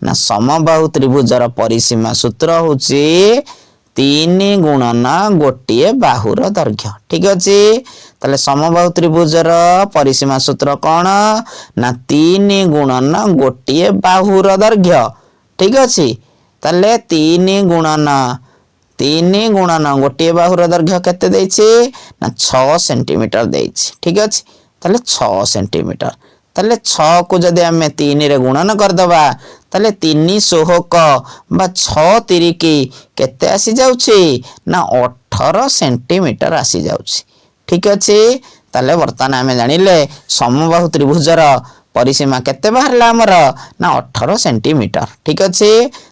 ନା ସମବାହୁ ତ୍ରିଭୁଜର ପରିସୀମା ସୂତ୍ର ହଉଛି ତିନି ଗୁଣନ ଗୋଟିଏ ବାହୁର ଦୈର୍ଘ୍ୟ। ଠିକ ଅଛି, ତାହେଲେ ସମବାହୁ ତ୍ରିଭୁଜର ପରିସୀମା ସୂତ୍ର କ'ଣ ନା ତିନି ଗୁଣନ ଗୋଟିଏ ବାହୁର ଦୈର୍ଘ୍ୟ। ଠିକ ଅଛି, ତାହେଲେ ତିନି ଗୁଣନ ଗୋଟିଏ ବାହୁର ଦୈର୍ଘ୍ୟ କେତେ ଦେଇଛି ନା 6 ସେଣ୍ଟିମିଟର ଦେଇଛି। ଠିକ ଅଛି, ତାହେଲେ 6 ସେଣ୍ଟିମିଟର। ତାହେଲେ 6କୁ ଯଦି ଆମେ ତିନିରେ ଗୁଣନ କରିଦେବା, ତାହେଲେ ତିନି ଷୋହକ ବା ଛଅ ତିରିକି କେତେ ଆସିଯାଉଛି ନା 18 ସେଣ୍ଟିମିଟର ଆସିଯାଉଛି। ଠିକ ଅଛି, ତାହେଲେ ବର୍ତ୍ତମାନ ଆମେ ଜାଣିଲେ ସମବାହୁ ତ୍ରିଭୁଜର ପରିସୀମା କେତେ ବାହାରିଲା ଆମର ନା 18 ସେଣ୍ଟିମିଟର। ଠିକ ଅଛି,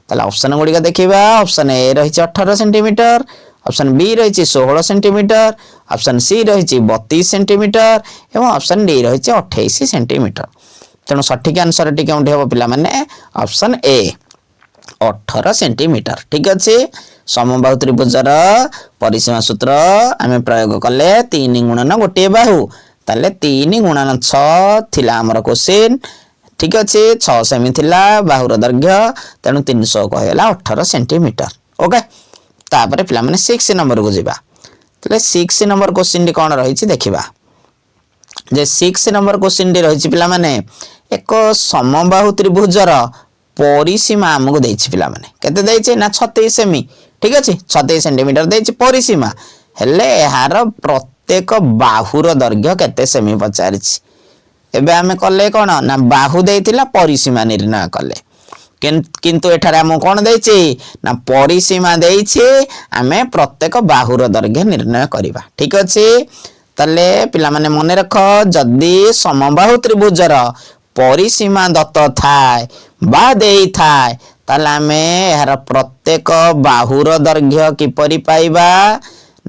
ତାହେଲେ ଅପସନ ଗୁଡ଼ିକ ଦେଖିବା। ଅପସନ ଏ ରହିଛି 18 ସେଣ୍ଟିମିଟର, ଅପସନ ବି ରହିଛି 16 ସେଣ୍ଟିମିଟର, ଅପସନ ସି ରହିଛି 32 ସେଣ୍ଟିମିଟର ଏବଂ ଅପସନ ଡି ରହିଛି 28 ସେଣ୍ଟିମିଟର। ତେଣୁ ସଠିକ ଆନ୍ସରଟି କେଉଁଠି ହେବ ପିଲାମାନେ? Option A, 18 centimetre. ଠିକ ଅଛି, ସମବାହୁ ତ୍ରିଭୁଜର ପରିସୀମା ସୂତ୍ର ଆମେ ପ୍ରୟୋଗ କଲେ ତିନି ଗୁଣନ ଗୋଟିଏ ବାହୁ। ତାହେଲେ ତିନି ଗୁଣନ ଛଅ ଥିଲା ଆମର କୋଶ୍ଚିନ୍। ଠିକ ଅଛି, 6 ସେମି ଥିଲା ବାହୁର ଦୈର୍ଘ୍ୟ, ତେଣୁ 300 କହିଗଲା 18 ସେଣ୍ଟିମିଟର। ଓକେ, ତାପରେ ପିଲାମାନେ 6 ନମ୍ବରକୁ ଯିବା। ତାହେଲେ 6 ନମ୍ବର କୋଶ୍ଚିନ୍ଟି କ'ଣ ରହିଛି ଦେଖିବା ଯେ 6 ନମ୍ବର କୋଶ୍ଚିନ୍ଟି ରହିଛି ପିଲାମାନେ, ଏକ ସମବାହୁ ତ୍ରିଭୁଜର ପରିସୀମା ଆମକୁ ଦେଇଛି ପିଲାମାନେ। କେତେ ଦେଇଛି ନା 36 ସେମି। ଠିକ ଅଛି, 36 ସେଣ୍ଟିମିଟର ଦେଇଛି ପରିସୀମା। ହେଲେ ଏହାର ପ୍ରତ୍ୟେକ ବାହୁର ଦୈର୍ଘ୍ୟ କେତେ ସେମି ପଚାରିଛି। ଏବେ ଆମେ କଲେ କ'ଣ ନା ବାହୁ ଦେଇଥିଲା, ପରିସୀମା ନିର୍ଣ୍ଣୟ କଲେ। କିନ୍ତୁ ଏଠାରେ ଆମକୁ କ'ଣ ଦେଇଛି ନା ପରିସୀମା ଦେଇଛି, ଆମେ ପ୍ରତ୍ୟେକ ବାହୁର ଦୈର୍ଘ୍ୟ ନିର୍ଣ୍ଣୟ କରିବା। ଠିକ ଅଛି, ତାହେଲେ ପିଲାମାନେ ମନେ ରଖ, ଯଦି ସମବାହୁ ତ୍ରିଭୁଜର ପରିସୀମା ଦତ୍ତ ଥାଏ ବା ଦେଇଥାଏ, ତାହେଲେ ଆମେ ଏହାର ପ୍ରତ୍ୟେକ ବାହୁର ଦୈର୍ଘ୍ୟ କିପରି ପାଇବା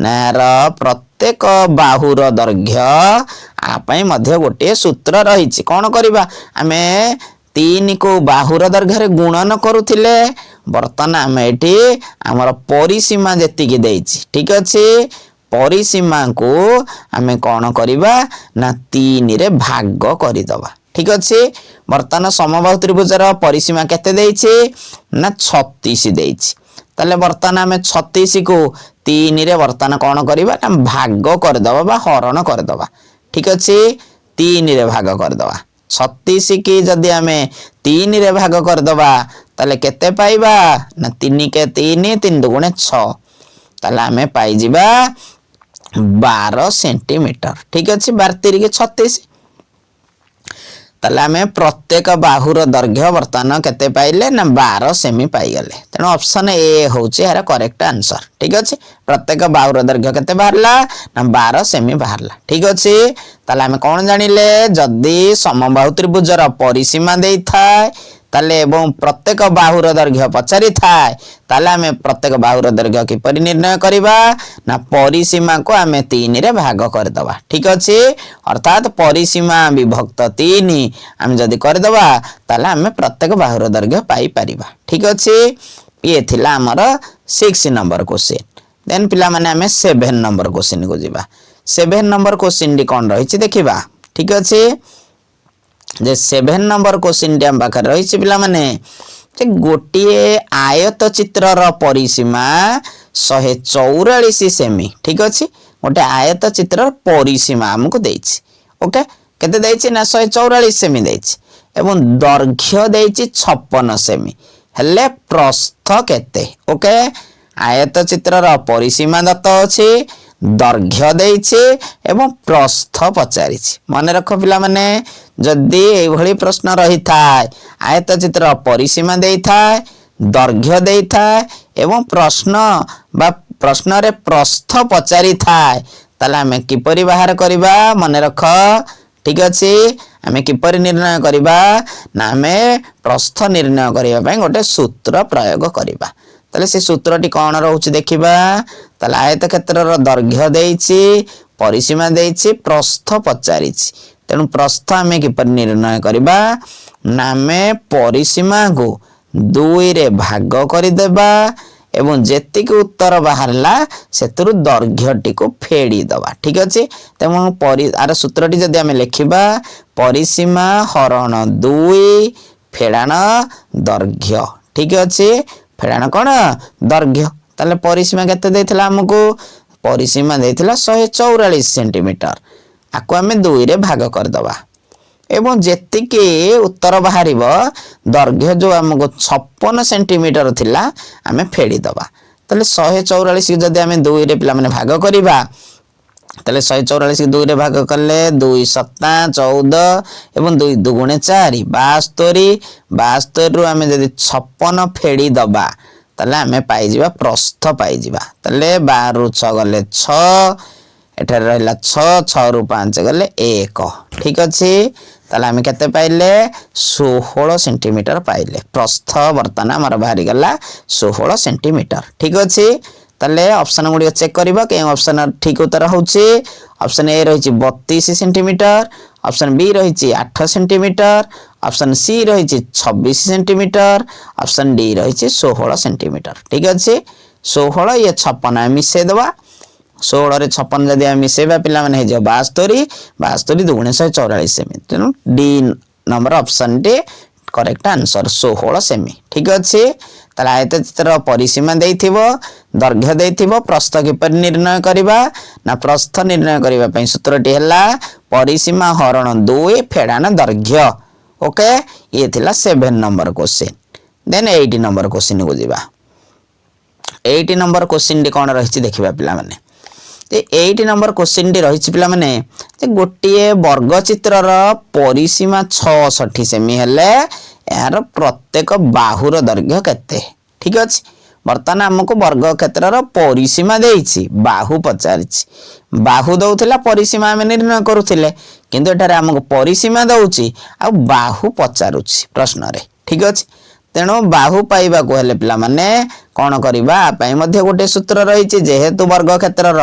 ନା ଏହାର ପ୍ରତ୍ୟେକ ବାହୁର ଦୈର୍ଘ୍ୟ ଆ ପାଇଁ ମଧ୍ୟ ଗୋଟିଏ ସୂତ୍ର ରହିଛି। କ'ଣ କରିବା? ଆମେ ତିନିକୁ ବାହୁର ଦୈର୍ଘ୍ୟରେ ଗୁଣନ କରୁଥିଲେ। ବର୍ତ୍ତମାନ ଆମେ ଏଠି ଆମର ପରିସୀମା ଯେତିକି ଦେଇଛି, ଠିକ ଅଛି, ପରିସୀମାକୁ ଆମେ କ'ଣ କରିବା ନା ତିନିରେ ଭାଗ କରିଦେବା। ଠିକ ଅଛି, ବର୍ତ୍ତମାନ ସମବାହୁ ତ୍ରିଭୁଜର ପରିସୀମା କେତେ ଦେଇଛି ନା 36 ଦେଇଛି। ତାହେଲେ ବର୍ତ୍ତମାନ ଆମେ 36କୁ ତିନିରେ ବର୍ତ୍ତମାନ କ'ଣ କରିବା ନା ଭାଗ କରିଦେବା ବା ହରଣ କରିଦେବା। ଠିକ ଅଛି, ତିନିରେ ଭାଗ କରିଦେବା। 36 କି ଯଦି ଆମେ ତିନିରେ ଭାଗ କରିଦେବା, ତାହେଲେ କେତେ ପାଇବା ନା ତିନି କେ ତିନି, ତିନି ଦୁଗୁଣେ ଛଅ। ତାହେଲେ ଆମେ ପାଇଯିବା 12 ସେଣ୍ଟିମିଟର। ଠିକ ଅଛି, 12 ତିରିକି 36। ତାହେଲେ ଆମେ ପ୍ରତ୍ୟେକ ବାହୁର ଦୈର୍ଘ୍ୟ ବର୍ତ୍ତମାନ କେତେ ପାଇଲେ ନା 12 ସେମି ପାଇଗଲେ। ତେଣୁ ଅପସନ ଏ ହେଉଛି ଏହାର କରେକ୍ଟ ଆନ୍ସର। ଠିକ ଅଛି, ପ୍ରତ୍ୟେକ ବାହୁର ଦୈର୍ଘ୍ୟ କେତେ ବାହାରିଲା ନା 12 ସେମି ବାହାରିଲା। ଠିକ ଅଛି, ତାହେଲେ ଆମେ କ'ଣ ଜାଣିଲେ? ଯଦି ସମବାହୁ ତ୍ରିଭୁଜର ପରିସୀମା ଦେଇଥାଏ ତାହେଲେ ଏବଂ ପ୍ରତ୍ୟେକ ବାହୁର ଦୈର୍ଘ୍ୟ ପଚାରିଥାଏ, ତାହେଲେ ଆମେ ପ୍ରତ୍ୟେକ ବାହୁର ଦୈର୍ଘ୍ୟ କିପରି ନିର୍ଣ୍ଣୟ କରିବା ନା ପରିସୀମାକୁ ଆମେ ତିନିରେ ଭାଗ କରିଦେବା। ଠିକ ଅଛି, ଅର୍ଥାତ୍ ପରିସୀମା ବିଭକ୍ତ ତିନି ଆମେ ଯଦି କରିଦେବା, ତାହେଲେ ଆମେ ପ୍ରତ୍ୟେକ ବାହୁର ଦୈର୍ଘ୍ୟ ପାଇପାରିବା। ଠିକ ଅଛି, ଇଏ ଥିଲା ଆମର 6 ନମ୍ବର କ୍ୱେଶ୍ଚିନ୍। ଦେନ୍ ପିଲାମାନେ, ଆମେ 7 ନମ୍ବର କ୍ୱେଶ୍ଚିନ୍କୁ ଯିବା। 7 ନମ୍ବର କ୍ୱେଶ୍ଚିନ୍ଟି କ'ଣ ରହିଛି ଦେଖିବା। ଠିକ ଅଛି, ଯେ 7 ନମ୍ବର କ୍ୱେଶ୍ଚିନ୍ଟି ଆମ ପାଖରେ ରହିଛି ପିଲାମାନେ, ଯେ ଗୋଟିଏ ଆୟତ ଚିତ୍ରର ପରିସୀମା 144 ସେମି। ଠିକ ଅଛି, ଗୋଟେ ଆୟତ ଚିତ୍ରର ପରିସୀମା ଆମକୁ ଦେଇଛି। ଓକେ, କେତେ ଦେଇଛି ନା 144 ସେମି ଦେଇଛି ଏବଂ ଦୈର୍ଘ୍ୟ ଦେଇଛି 56 ସେମି। ହେଲେ ପ୍ରସ୍ଥ କେତେ? ଓକେ, ଆୟତ ଚିତ୍ରର ପରିସୀମା ଦତ୍ତ ଅଛି, ଦୈର୍ଘ୍ୟ ଦେଇଛି ଏବଂ ପ୍ରସ୍ଥ ପଚାରିଛି। ମନେ ରଖ ପିଲାମାନେ, ଯଦି ଏଇଭଳି ପ୍ରଶ୍ନ ରହିଥାଏ, ଆୟତ ଚିତ୍ର ପରିସୀମା ଦେଇଥାଏ, ଦୈର୍ଘ୍ୟ ଦେଇଥାଏ ଏବଂ ପ୍ରଶ୍ନ ବା ପ୍ରଶ୍ନରେ ପ୍ରସ୍ଥ ପଚାରିଥାଏ, ତାହେଲେ ଆମେ କିପରି ବାହାର କରିବା? ମନେ ରଖ, ଠିକ ଅଛି, ଆମେ କିପରି ନିର୍ଣ୍ଣୟ କରିବା ନା ଆମେ ପ୍ରସ୍ଥ ନିର୍ଣ୍ଣୟ କରିବା ପାଇଁ ଗୋଟେ ସୂତ୍ର ପ୍ରୟୋଗ କରିବା। ତାହେଲେ ସେ ସୂତ୍ରଟି କ'ଣ ରହୁଛି ଦେଖିବା। ତାହେଲେ ଆୟତ କ୍ଷେତ୍ରର ଦୈର୍ଘ୍ୟ ଦେଇଛି, ପରିସୀମା ଦେଇଛି, ପ୍ରସ୍ଥ ପଚାରିଛି। ତେଣୁ ପ୍ରସ୍ଥ ଆମେ କିପରି ନିର୍ଣ୍ଣୟ କରିବା ନା ଆମେ ପରିସୀମାକୁ ଦୁଇରେ ଭାଗ କରିଦେବା ଏବଂ ଯେତିକି ଉତ୍ତର ବାହାରିଲା ସେଥିରୁ ଦୈର୍ଘ୍ୟଟିକୁ ଫେଡ଼ି ଦେବା। ଠିକ ଅଛି, ତେଣୁ ଆର ସୂତ୍ରଟି ଯଦି ଆମେ ଲେଖିବା, ପରିସୀମା ହରଣ ଦୁଇ ଫେଡ଼ାଣ ଦୈର୍ଘ୍ୟ। ଠିକ ଅଛି, ଫେଡ଼ାଣ କ'ଣ? ଦୈର୍ଘ୍ୟ। ତାହେଲେ ପରିସୀମା କେତେ ଦେଇଥିଲା ଆମକୁ? ପରିସୀମା ଦେଇଥିଲା 144 ସେଣ୍ଟିମିଟର। ଆକୁ ଆମେ ଦୁଇରେ ଭାଗ କରିଦେବା ଏବଂ ଯେତିକି ଉତ୍ତର ବାହାରିବ, ଦୈର୍ଘ୍ୟ ଯୋଉ ଆମକୁ 56 ସେଣ୍ଟିମିଟର ଥିଲା, ଆମେ ଫେଡ଼ିଦେବା। ତାହେଲେ 144 ଯଦି ଆମେ ଦୁଇରେ ପିଲାମାନେ ଭାଗ କରିବା, ତାହେଲେ 144 ଦୁଇରେ ଭାଗ କଲେ ଦୁଇ ସତା 14 ଏବଂ ଦୁଇ ଦୁଗୁଣେ ଚାରି, 72। 72ରୁ ଆମେ ଯଦି 56 ଫେଡ଼ି ଦବା, ତାହେଲେ ଆମେ ପାଇଯିବା, ପ୍ରସ୍ଥ ପାଇଯିବା। ତାହେଲେ 12ରୁ ଛଅ ଗଲେ ଛଅ, ଏଠାରେ ରହିଲା ଛଅ, ଛଅରୁ ପାଞ୍ଚ ଗଲେ ଏକ। ଠିକ ଅଛି, ତାହେଲେ ଆମେ କେତେ ପାଇଲେ? 16 ସେଣ୍ଟିମିଟର ପାଇଲେ। ପ୍ରସ୍ଥ ବର୍ତ୍ତମାନ ଆମର ବାହାରିଗଲା 16 ସେଣ୍ଟିମିଟର। ଠିକ ଅଛି, ତାହେଲେ ଅପସନ ଗୁଡ଼ିକ ଚେକ୍ କରିବା, କେଉଁ ଅପସନ ଠିକ ଉତ୍ତର ହେଉଛି। ଅପସନ ଏ ରହିଛି 32 ସେଣ୍ଟିମିଟର, ଅପସନ ବି ରହିଛି 8 ସେଣ୍ଟିମିଟର, ଅପସନ ସି ରହିଛି 26 ସେଣ୍ଟିମିଟର, ଅପସନ ଡି ରହିଛି 16 ସେଣ୍ଟିମିଟର। ଠିକ ଅଛି, 16 ଇଏ 56 ଆମେ ମିଶେଇ ଦେବା। 16ରେ 56 ଯଦି ଆମେ ମିଶେଇବା ପିଲାମାନେ, ହେଇଯିବ 72। 72 ଦୁଗୁଣେ 144 ସେମି। ତେଣୁ ଡି ନମ୍ବର ଅପସନଟି କରେକ୍ଟ ଆନ୍ସର, 16 ସେମି। ଠିକ ଅଛି, ତାହେଲେ ଆୟତଚିତ୍ର ପରିସୀମା ଦେଇଥିବ, ଦୈର୍ଘ୍ୟ ଦେଇଥିବ, ପ୍ରସ୍ଥ କିପରି ନିର୍ଣ୍ଣୟ କରିବା ନା ପ୍ରସ୍ଥ ନିର୍ଣ୍ଣୟ କରିବା ପାଇଁ ସୂତ୍ରଟି ହେଲା ପରିସୀମା ହରଣ ଦୁଇ ଫେଡ଼ାଣ ଦୈର୍ଘ୍ୟ। ଓକେ, ଇଏ ଥିଲା 7 ନମ୍ବର କ୍ୱେଶ୍ଚିନ୍। ଦେନ୍ 8 ନମ୍ବର କ୍ୱେଶ୍ଚିନ୍କୁ ଯିବା। 8 ନମ୍ବର କ୍ୱେଶ୍ଚିନ୍ଟି କ'ଣ ରହିଛି ଦେଖିବା ପିଲାମାନେ। ଯେ 8 ନମ୍ବର କ୍ୱେଶ୍ଚିନ୍ଟି ରହିଛି ପିଲାମାନେ ଯେ ଗୋଟିଏ ବର୍ଗଚିତ୍ରର ପରିସୀମା 66 ସେମି ହେଲେ ଏହାର ପ୍ରତ୍ୟେକ ବାହୁର ଦୈର୍ଘ୍ୟ କେତେ? ଠିକ ଅଛି। ବର୍ତ୍ତମାନ ଆମକୁ ବର୍ଗକ୍ଷେତ୍ରର ପରିସୀମା ଦେଇଛି, ବାହୁ ପଚାରିଛି। ବାହୁ ଦଉଥିଲା, ପରିସୀମା ଆମେ ନିର୍ଣ୍ଣୟ କରୁଥିଲେ। କିନ୍ତୁ ଏଠାରେ ଆମକୁ ପରିସୀମା ଦଉଛି ଆଉ ବାହୁ ପଚାରୁଛି ପ୍ରଶ୍ନରେ। ଠିକ ଅଛି। ତେଣୁ ବାହୁ ପାଇବାକୁ ହେଲେ ପିଲାମାନେ କ'ଣ କରିବା ପାଇଁ ମଧ୍ୟ ଗୋଟେ ସୂତ୍ର ରହିଛି। ଯେହେତୁ ବର୍ଗକ୍ଷେତ୍ରର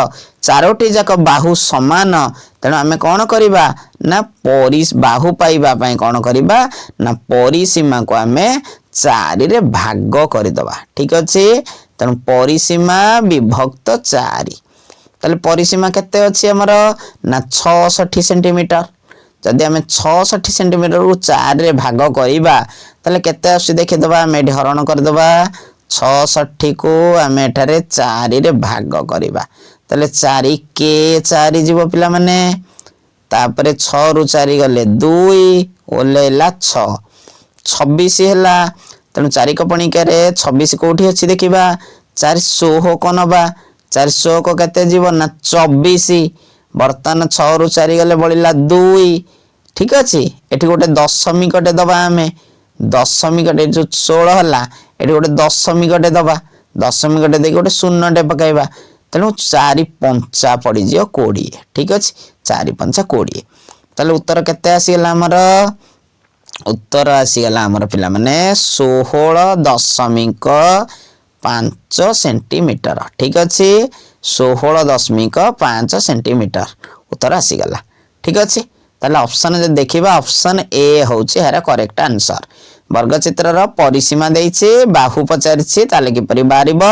ଚାରୋଟି ଯାକ ବାହୁ ସମାନ, ତେଣୁ ଆମେ କ'ଣ କରିବା ନା ବାହୁ ପାଇବା ପାଇଁ କ'ଣ କରିବା ନା ପରିସୀମାକୁ ଆମେ ଚାରିରେ ଭାଗ କରିଦେବା। ଠିକ ଅଛି। ତେଣୁ ପରିସୀମା ବିଭକ୍ତ ଚାରି। ତାହେଲେ ପରିସୀମା କେତେ ଅଛି ଆମର ନା 66 ସେଣ୍ଟିମିଟର। ଯଦି ଆମେ 66 ସେଣ୍ଟିମିଟରକୁ ଚାରିରେ ଭାଗ କରିବା, ତାହେଲେ କେତେ ଆସୁଛି ଦେଖିଦେବା। ଆମେ ଏଠି ହରଣ କରିଦେବା। 66କୁ ଆମେ ଏଠାରେ ଚାରିରେ ଭାଗ କରିବା, ତାହେଲେ ଚାରି କେ ଚାରି ଯିବ ପିଲାମାନେ। ତାପରେ ଛଅରୁ ଚାରି ଗଲେ ଦୁଇ, ଓହ୍ଲେଇଲା ଛଅ, 26 ହେଲା। ତେଣୁ ଚାରିକ ପଣିକାରେ 26 କୋଉଠି ଅଛି ଦେଖିବା। ଚାରି ଷୋହକ ନବା। ଚାରି ଷୋହକ କେତେ ଯିବ ନା 24। ବର୍ତ୍ତମାନ ଛଅରୁ ଚାରି ଗଲେ ବଳିଲା ଦୁଇ। ଠିକ ଅଛି। ଏଠି ଗୋଟେ ଦଶମିକଟେ ଦବା ଆମେ। ଦଶମିକଟେ ଯୋଉ 16 ହେଲା, ଏଠି ଗୋଟେ ଦଶମିକଟେ ଦବା। ଦଶମିକଟେ ଦେଇକି ଗୋଟେ ଶୂନ୍ୟଟେ ପକାଇବା। ତେଣୁ ଚାରି ପଞ୍ଚା ପଡ଼ିଯିବ 20। ଠିକ ଅଛି। ଚାରି ପଞ୍ଚା 20। ତାହେଲେ ଉତ୍ତର କେତେ ଆସିଗଲା ଆମର? ଉତ୍ତର ଆସିଗଲା ଆମର ପିଲାମାନେ 16.5 ସେଣ୍ଟିମିଟର। ଠିକ ଅଛି। 16.5 ସେଣ୍ଟିମିଟର ଉତ୍ତର ଆସିଗଲା। ଠିକ ଅଛି। ତାହେଲେ ଅପସନ୍ ଯଦି ଦେଖିବା, ଅପସନ୍ ଏ ହେଉଛି ଏହାର କରେକ୍ଟ ଆନ୍ସର। ବର୍ଗଚିତ୍ରର ପରିସୀମା ଦେଇଛି, ବାହୁ ପଚାରିଛି। ତାହେଲେ କିପରି ବାହାରିବ?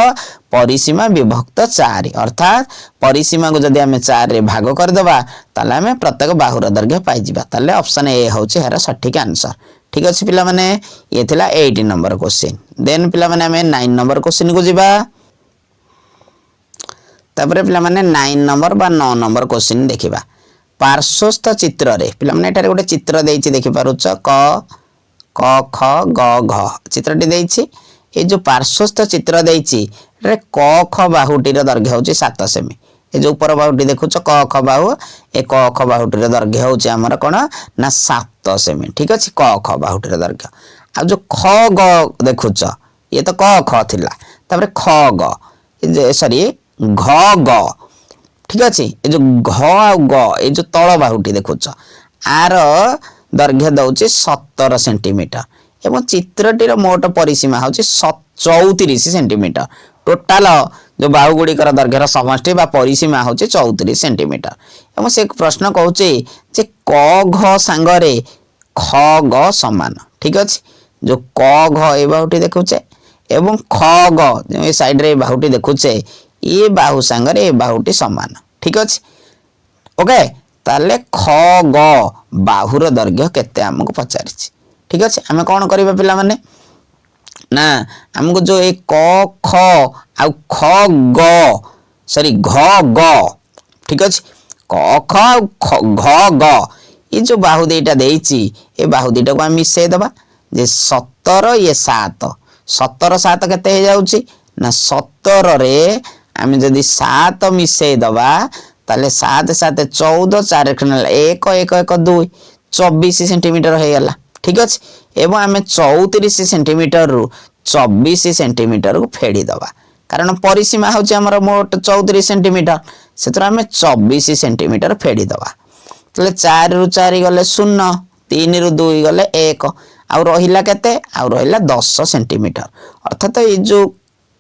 ପରିସୀମା ବିଭକ୍ତ ଚାରି। ଅର୍ଥାତ୍ ପରିସୀମାକୁ ଯଦି ଆମେ ଚାରିରେ ଭାଗ କରିଦେବା, ତାହେଲେ ଆମେ ପ୍ରତ୍ୟେକ ବାହୁର ଦୈର୍ଘ୍ୟ ପାଇଯିବା। ତାହେଲେ ଅପସନ୍ ଏ ହେଉଛି ଏହାର ସଠିକ ଆନ୍ସର। ଠିକ ଅଛି ପିଲାମାନେ, ଇଏ ଥିଲା 8 ନମ୍ବର କ୍ୱେଶ୍ଚିନ୍। ଦେନ୍ ପିଲାମାନେ, ଆମେ 9 ନମ୍ବର କ୍ୱେଶ୍ଚିନ୍କୁ ଯିବା। ତାପରେ ପିଲାମାନେ, 9 ନମ୍ବର ବା 9 ନମ୍ବର କ୍ୱେଶ୍ଚିନ୍ ଦେଖିବା। ପାର୍ଶ୍ୱସ୍ଥ ଚିତ୍ରରେ ପିଲାମାନେ, ଏଠାରେ ଗୋଟେ ଚିତ୍ର ଦେଇଛି, ଦେଖିପାରୁଛ? କ କ ଖ ଗ ଘ ଚିତ୍ରଟି ଦେଇଛି। ଏଇ ଯୋଉ ପାର୍ଶ୍ୱସ୍ଥ ଚିତ୍ର ଦେଇଛି, ଏଠାରେ କ ଖ ବାହୁଟିର ଦୈର୍ଘ୍ୟ ହେଉଛି 7 ସେମି। ଏ ଯୋଉ ଉପର ବାହୁଟି ଦେଖୁଛ, କ ଖ ବାହୁ, ଏ କ ଖ ବାହୁଟିର ଦୈର୍ଘ୍ୟ ହେଉଛି ଆମର କ'ଣ ନା 7 ସେମି। ଠିକ ଅଛି। କ ଖ ବାହୁଟିର ଦୈର୍ଘ୍ୟ। ଆଉ ଯୋଉ ଖ ଗ ଦେଖୁଛ, ଇଏ ତ କ ଖ ଥିଲା, ତାପରେ ଖ ଗ, ସରି, ଘ ଗ। ଠିକ ଅଛି। ଏ ଯୋଉ ଘ ଆଉ ଗ, ଏଇ ଯୋଉ ତଳ ବାହୁଟି ଦେଖୁଛ, ଆର ଦୈର୍ଘ୍ୟ ଦଉଛି 17 ସେଣ୍ଟିମିଟର ଏବଂ ଚିତ୍ରଟିର ମୋଟ ପରିସୀମା ହେଉଛି 34 ସେଣ୍ଟିମିଟର। ଟୋଟାଲ ଯୋଉ ବାହୁ ଗୁଡ଼ିକର ଦୈର୍ଘ୍ୟର ସମଷ୍ଟି ବା ପରିସୀମା ହେଉଛି 34 ସେଣ୍ଟିମିଟର। ଏବଂ ସେ ପ୍ରଶ୍ନ କହୁଛି ଯେ କ ଘ ସାଙ୍ଗରେ ଖ ଗ ସମାନ। ଠିକ ଅଛି। ଯୋଉ କ ଘ ଏ ବାହୁଟି ଦେଖୁଛେ ଏବଂ ଖ ଗ ଯେଉଁ ଏ ସାଇଡରେ ଏ ବାହୁଟି ଦେଖୁଛେ, ଏ ବାହୁ ସାଙ୍ଗରେ ଏ ବାହୁଟି ସମାନ। ଠିକ ଅଛି। ଓକେ। ତାହେଲେ ଖ ଗ ବାହୁର ଦୈର୍ଘ୍ୟ କେତେ ଆମକୁ ପଚାରିଛି। ଠିକ ଅଛି। ଆମେ କ'ଣ କରିବା ପିଲାମାନେ ନା ଆମକୁ ଯୋଉ ଏ କ ଖ ଆଉ ଖ ଗ, ସରି, ଘ ଗ, ଠିକ ଅଛି, କ ଖ ଆଉ ଘ ଗ, ଏ ଯୋଉ ବାହୁ ଦିଟା ଦେଇଛି, ଏ ବାହୁ ଦିଟାକୁ ଆମେ ମିଶେଇ ଦବା ଯେ 17 ଇଏ ସାତ, 17 ସାତ କେତେ ହେଇଯାଉଛି ନା 17ରେ ଆମେ ଯଦି ସାତ ମିଶେଇ ଦବା, ତାହେଲେ ସାତ ସାତ 14, ଚାରି ଏକ ଏକ ଏକ ଦୁଇ, 24 ସେଣ୍ଟିମିଟର ହେଇଗଲା। ଠିକ ଅଛି। ଏବଂ ଆମେ 34 ସେଣ୍ଟିମିଟରରୁ 24 ସେଣ୍ଟିମିଟରକୁ ଫେଡ଼ିଦେବା, କାରଣ ପରିସୀମା ହେଉଛି ଆମର ମୋଟ 34 ସେଣ୍ଟିମିଟର। ସେଥିରୁ ଆମେ 24 ସେଣ୍ଟିମିଟର ଫେଡ଼ିଦେବା। ତାହେଲେ ଚାରିରୁ ଚାରି ଗଲେ ଶୂନ, ତିନିରୁ ଦୁଇ ଗଲେ ଏକ, ଆଉ ରହିଲା କେତେ? ଆଉ ରହିଲା 10 ସେଣ୍ଟିମିଟର। ଅର୍ଥାତ ଏଇ ଯୋଉ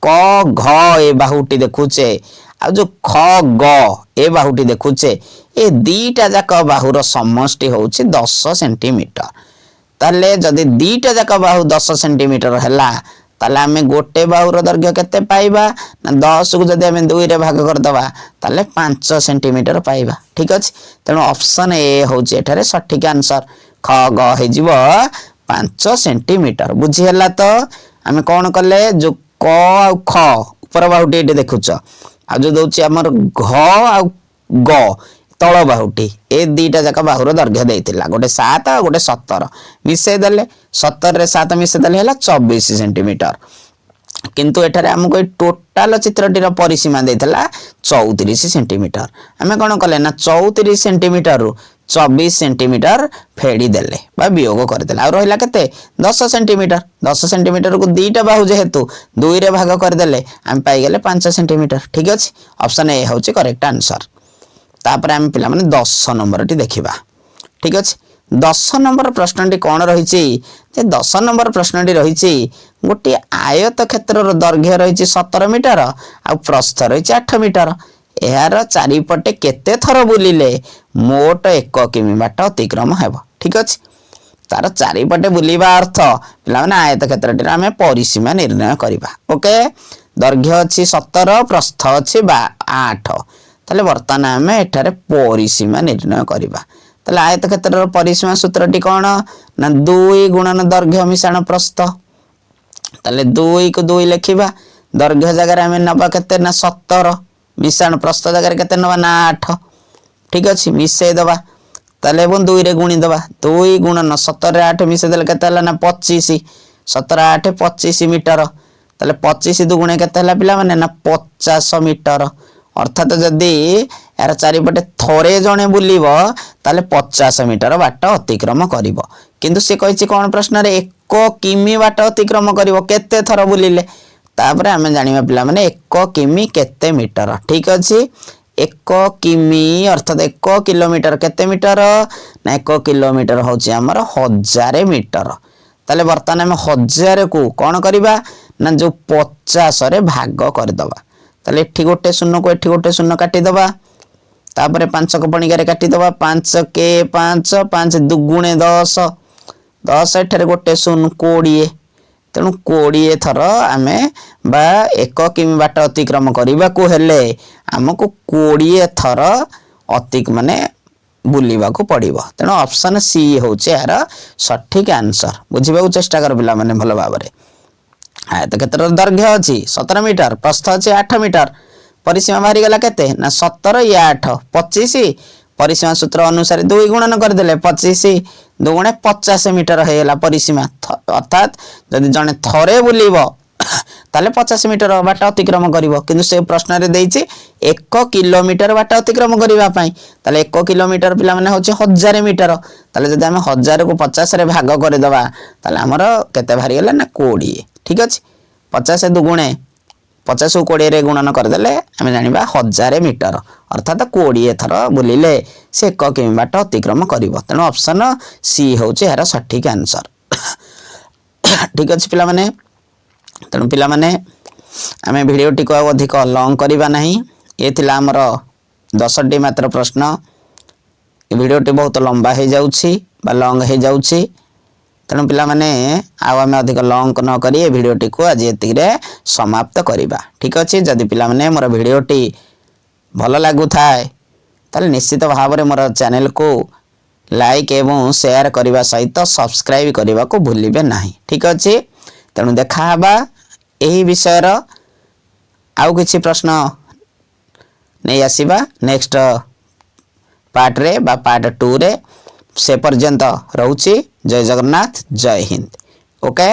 କ ଘ ଏ ବାହୁଟି ଦେଖୁଛେ ଆଉ ଯୋଉ ଖ ଗ ଏ ବାହୁଟି ଦେଖୁଛେ, ଏ ଦିଟା ଯାକ ବାହୁର ସମଷ୍ଟି ହେଉଛି 10 ସେଣ୍ଟିମିଟର। ତାହେଲେ ଯଦି ଦିଟା ଯାକ ବାହୁ 10 ସେଣ୍ଟିମିଟର ହେଲା, ତାହେଲେ ଆମେ ଗୋଟେ ବାହୁର ଦୈର୍ଘ୍ୟ କେତେ ପାଇବା ନା 10କୁ ଯଦି ଆମେ ଦୁଇରେ ଭାଗ କରିଦେବା, ତାହେଲେ 5 ସେଣ୍ଟିମିଟର ପାଇବା। ଠିକ ଅଛି। ତେଣୁ ଅପସନ୍ ଏ ହେଉଛି ଏଠାରେ ସଠିକ ଆନ୍ସର। ଖ ଗ ହେଇଯିବ 5 ସେଣ୍ଟିମିଟର। ବୁଝିହେଲା ତ? ଆମେ କ'ଣ କଲେ? ଯୋଉ କ ଆଉ ଖ ଉପର ବାହୁଟି ଏଠି ଦେଖୁଛ ଆଉ ଯୋଉ ଦଉଛି ଆମର ଘ ଆଉ ଗ ତଳ ବାହୁଟି, ଏ ଦିଟା ଯାକ ବାହୁର ଦୈର୍ଘ୍ୟ ଦେଇଥିଲା, ଗୋଟେ 7 ଆଉ ଗୋଟେ 17। ମିଶେଇ ଦେଲେ, 17ରେ 7 ମିଶେଇ ଦେଲେ ହେଲା 24 ସେଣ୍ଟିମିଟର। କିନ୍ତୁ ଏଠାରେ ଆମକୁ ଏଇ ଟୋଟାଲ ଚିତ୍ରଟିର ପରିସୀମା ଦେଇଥିଲା 34 ସେଣ୍ଟିମିଟର। ଆମେ କ'ଣ କଲେ ନା 34 ସେଣ୍ଟିମିଟରରୁ 24 ସେଣ୍ଟିମିଟର ଫେଡ଼ି ଦେଲେ ବା ବିୟୋଗ କରିଦେଲେ। ଆଉ ରହିଲା କେତେ? 10 ସେଣ୍ଟିମିଟର। 10 ସେଣ୍ଟିମିଟରକୁ ଦିଟା ବାହୁ ଯେହେତୁ, ଦୁଇରେ ଭାଗ କରିଦେଲେ ଆମେ ପାଇଗଲେ 5 ସେଣ୍ଟିମିଟର। ଠିକ ଅଛି, ଅପସନ୍ ଏ ହେଉଛି କରେକ୍ଟ ଆନ୍ସର। ତାପରେ ଆମେ ପିଲାମାନେ 10 ନମ୍ବରଟି ଦେଖିବା। ଠିକ ଅଛି, 10 ନମ୍ବର ପ୍ରଶ୍ନଟି କ'ଣ ରହିଛି ଯେ 10 ନମ୍ବର ପ୍ରଶ୍ନଟି ରହିଛି, ଗୋଟିଏ ଆୟତ କ୍ଷେତ୍ରର ଦୈର୍ଘ୍ୟ ରହିଛି 17 ମିଟର ଆଉ ପ୍ରସ୍ଥ ରହିଛି 8 ମିଟର। ଏହାର ଚାରିପଟେ କେତେ ଥର ବୁଲିଲେ ମୋଟ 1 କିମି ବାଟ ଅତିକ୍ରମ ହେବ? ଠିକ ଅଛି, ତାର ଚାରିପଟେ ବୁଲିବା ଅର୍ଥ ପିଲାମାନେ, ଆୟତ କ୍ଷେତ୍ରଟିର ଆମେ ପରିସୀମା ନିର୍ଣ୍ଣୟ କରିବା। ଓକେ, ଦୈର୍ଘ୍ୟ ଅଛି 17, ପ୍ରସ୍ଥ ଅଛି ବା 8। ତାହେଲେ ବର୍ତ୍ତମାନ ଆମେ ଏଠାରେ ପରିସୀମା ନିର୍ଣ୍ଣୟ କରିବା। ତାହେଲେ ଆୟତ କ୍ଷେତ୍ରର ପରିସୀମା ସୂତ୍ରଟି କ'ଣ ନା ଦୁଇ ଗୁଣନ ଦୈର୍ଘ୍ୟ ମିଶାଣ ପ୍ରସ୍ଥ। ତାହେଲେ ଦୁଇକୁ ଦୁଇ ଲେଖିବା। ଦୈର୍ଘ୍ୟ ଜାଗାରେ ଆମେ ନେବା କେତେ ନା 17, ମିଶାଣ ପ୍ରସ୍ଥ ଜାଗାରେ କେତେ ନେବା ନା 8। ଠିକ ଅଛି, ମିଶେଇ ଦବା ତାହେଲେ ଏବଂ ଦୁଇରେ ଗୁଣି ଦବା। ଦୁଇ ଗୁଣନ 17ରେ 8 ମିଶେଇ ଦେଲେ କେତେ ହେଲା ନା 25। 17 8 25 ମିଟର। ତାହେଲେ 25 ଦୁଗୁଣେ କେତେ ହେଲା ପିଲାମାନେ ନା 50 ମିଟର। ଅର୍ଥାତ ଯଦି ଏହାର ଚାରିପଟେ ଥରେ ଜଣେ ବୁଲିବ, ତାହେଲେ 50 ମିଟର ବାଟ ଅତିକ୍ରମ କରିବ। କିନ୍ତୁ ସେ କହିଛି କ'ଣ ପ୍ରଶ୍ନରେ? 1 କିମି ବାଟ ଅତିକ୍ରମ କରିବ କେତେ ଥର ବୁଲିଲେ। ତାପରେ ଆମେ ଜାଣିବା ପିଲାମାନେ, 1 କିମି କେତେ ମିଟର? ଠିକ ଅଛି, 1 କିମି ଅର୍ଥାତ 1 କିଲୋମିଟର କେତେ ମିଟର ନା 1 କିଲୋମିଟର ହେଉଛି ଆମର 1000 ମିଟର। ତାହେଲେ ବର୍ତ୍ତମାନ ଆମେ 1000କୁ କ'ଣ କରିବା ନା ଯୋଉ 50ରେ ଭାଗ କରିଦେବା। ତାହେଲେ ଏଠି ଗୋଟେ ଶୂନକୁ ଏଠି ଗୋଟେ ଶୂନ କାଟିଦେବା। ତାପରେ ପାଞ୍ଚକ ପଣିକାରେ କାଟିଦେବା। ପାଞ୍ଚ କେ ପାଞ୍ଚ, ପାଞ୍ଚ ଦୁଗୁଣେ 10, 10, ଏଠାରେ ଗୋଟେ ଶୂନ, 20। ତେଣୁ 20 ଥର ଆମେ ବା 1 କିମି ବାଟ ଅତିକ୍ରମ କରିବାକୁ ହେଲେ ଆମକୁ 20 ଥର ଅତି ମାନେ ବୁଲିବାକୁ ପଡ଼ିବ। ତେଣୁ ଅପସନ୍ ସି ହେଉଛି ଏହାର ସଠିକ ଆନ୍ସର। ବୁଝିବାକୁ ଚେଷ୍ଟା କର ପିଲାମାନେ ଭଲ ଭାବରେ। ଆୟତ କ୍ଷେତ୍ରର ଦୈର୍ଘ୍ୟ ଅଛି 17 ମିଟର, ପ୍ରସ୍ଥ ଅଛି 8 ମିଟର। ପରିସୀମା ବାହାରିଗଲା କେତେ ନା 17 ଇଏ 8, 25। ପରିସୀମା ସୂତ୍ର ଅନୁସାରେ ଦୁଇ ଗୁଣନ କରିଦେଲେ 25 ଦୁଗୁଣେ 50 ମିଟର ହେଇଗଲା ପରିସୀମା। ଅର୍ଥାତ୍ ଯଦି ଜଣେ ଥରେ ବୁଲିବ, ତାହେଲେ 50 ମିଟର ବାଟ ଅତିକ୍ରମ କରିବ। କିନ୍ତୁ ସେ ପ୍ରଶ୍ନରେ ଦେଇଛି 1 କିଲୋମିଟର ବାଟ ଅତିକ୍ରମ କରିବା ପାଇଁ। ତାହେଲେ 1 କିଲୋମିଟର ପିଲାମାନେ ହେଉଛି 1000 ମିଟର। ତାହେଲେ ଯଦି ଆମେ 1000କୁ 50ରେ ଭାଗ କରିଦେବା, ତାହେଲେ ଆମର କେତେ ବାହାରିଗଲା ନା 20। ଠିକ ଅଛି, 50 ଦୁଗୁଣେ, 50କୁ 20ରେ ଗୁଣନ କରିଦେଲେ ଆମେ ଜାଣିବା 1000 ମିଟର। ଅର୍ଥାତ 20 ଥର ବୁଲିଲେ ସେ 1 କିମି ବାଟ ଅତିକ୍ରମ କରିବ। ତେଣୁ ଅପସନ୍ ସି ହେଉଛି ଏହାର ସଠିକ ଆନ୍ସର। ଠିକ ଅଛି ପିଲାମାନେ, ତେଣୁ ପିଲାମାନେ, ଆମେ ଭିଡ଼ିଓଟିକୁ ଆଉ ଅଧିକ ଲଙ୍ଗ କରିବା ନାହିଁ। ଏ ଥିଲା ଆମର 10ଟି ମାତ୍ର ପ୍ରଶ୍ନ। ଏ ଭିଡ଼ିଓଟି ବହୁତ ଲମ୍ବା ହେଇଯାଉଛି ବା ଲଙ୍ଗ ହେଇଯାଉଛି। ତେଣୁ ପିଲାମାନେ, ଆଉ ଆମେ ଅଧିକ ଲଙ୍ଗ ନ କରି ଏ ଭିଡ଼ିଓଟିକୁ ଆଜି ଏତିକିରେ ସମାପ୍ତ କରିବା। ଠିକ ଅଛି, ଯଦି ପିଲାମାନେ ମୋର ଭିଡ଼ିଓଟି ଭଲ ଲାଗୁଥାଏ, ତାହେଲେ ନିଶ୍ଚିତ ଭାବରେ ମୋର ଚ୍ୟାନେଲକୁ ଲାଇକ୍ ଏବଂ ସେୟାର କରିବା ସହିତ ସବସ୍କ୍ରାଇବ୍ କରିବାକୁ ଭୁଲିବେ ନାହିଁ। ଠିକ ଅଛି, ତେଣୁ ଦେଖା ହେବା ଏହି ବିଷୟର ଆଉ କିଛି ପ୍ରଶ୍ନ ନେଇ ଆସିବା ନେକ୍ସଟ ପାର୍ଟରେ ବା ପାର୍ଟ 2ରେ। ସେ ପର୍ଯ୍ୟନ୍ତ ରହୁଛି। ଜୟ ଜଗନ୍ନାଥ, ଜୟ ହିନ୍ଦ। ଓକେ।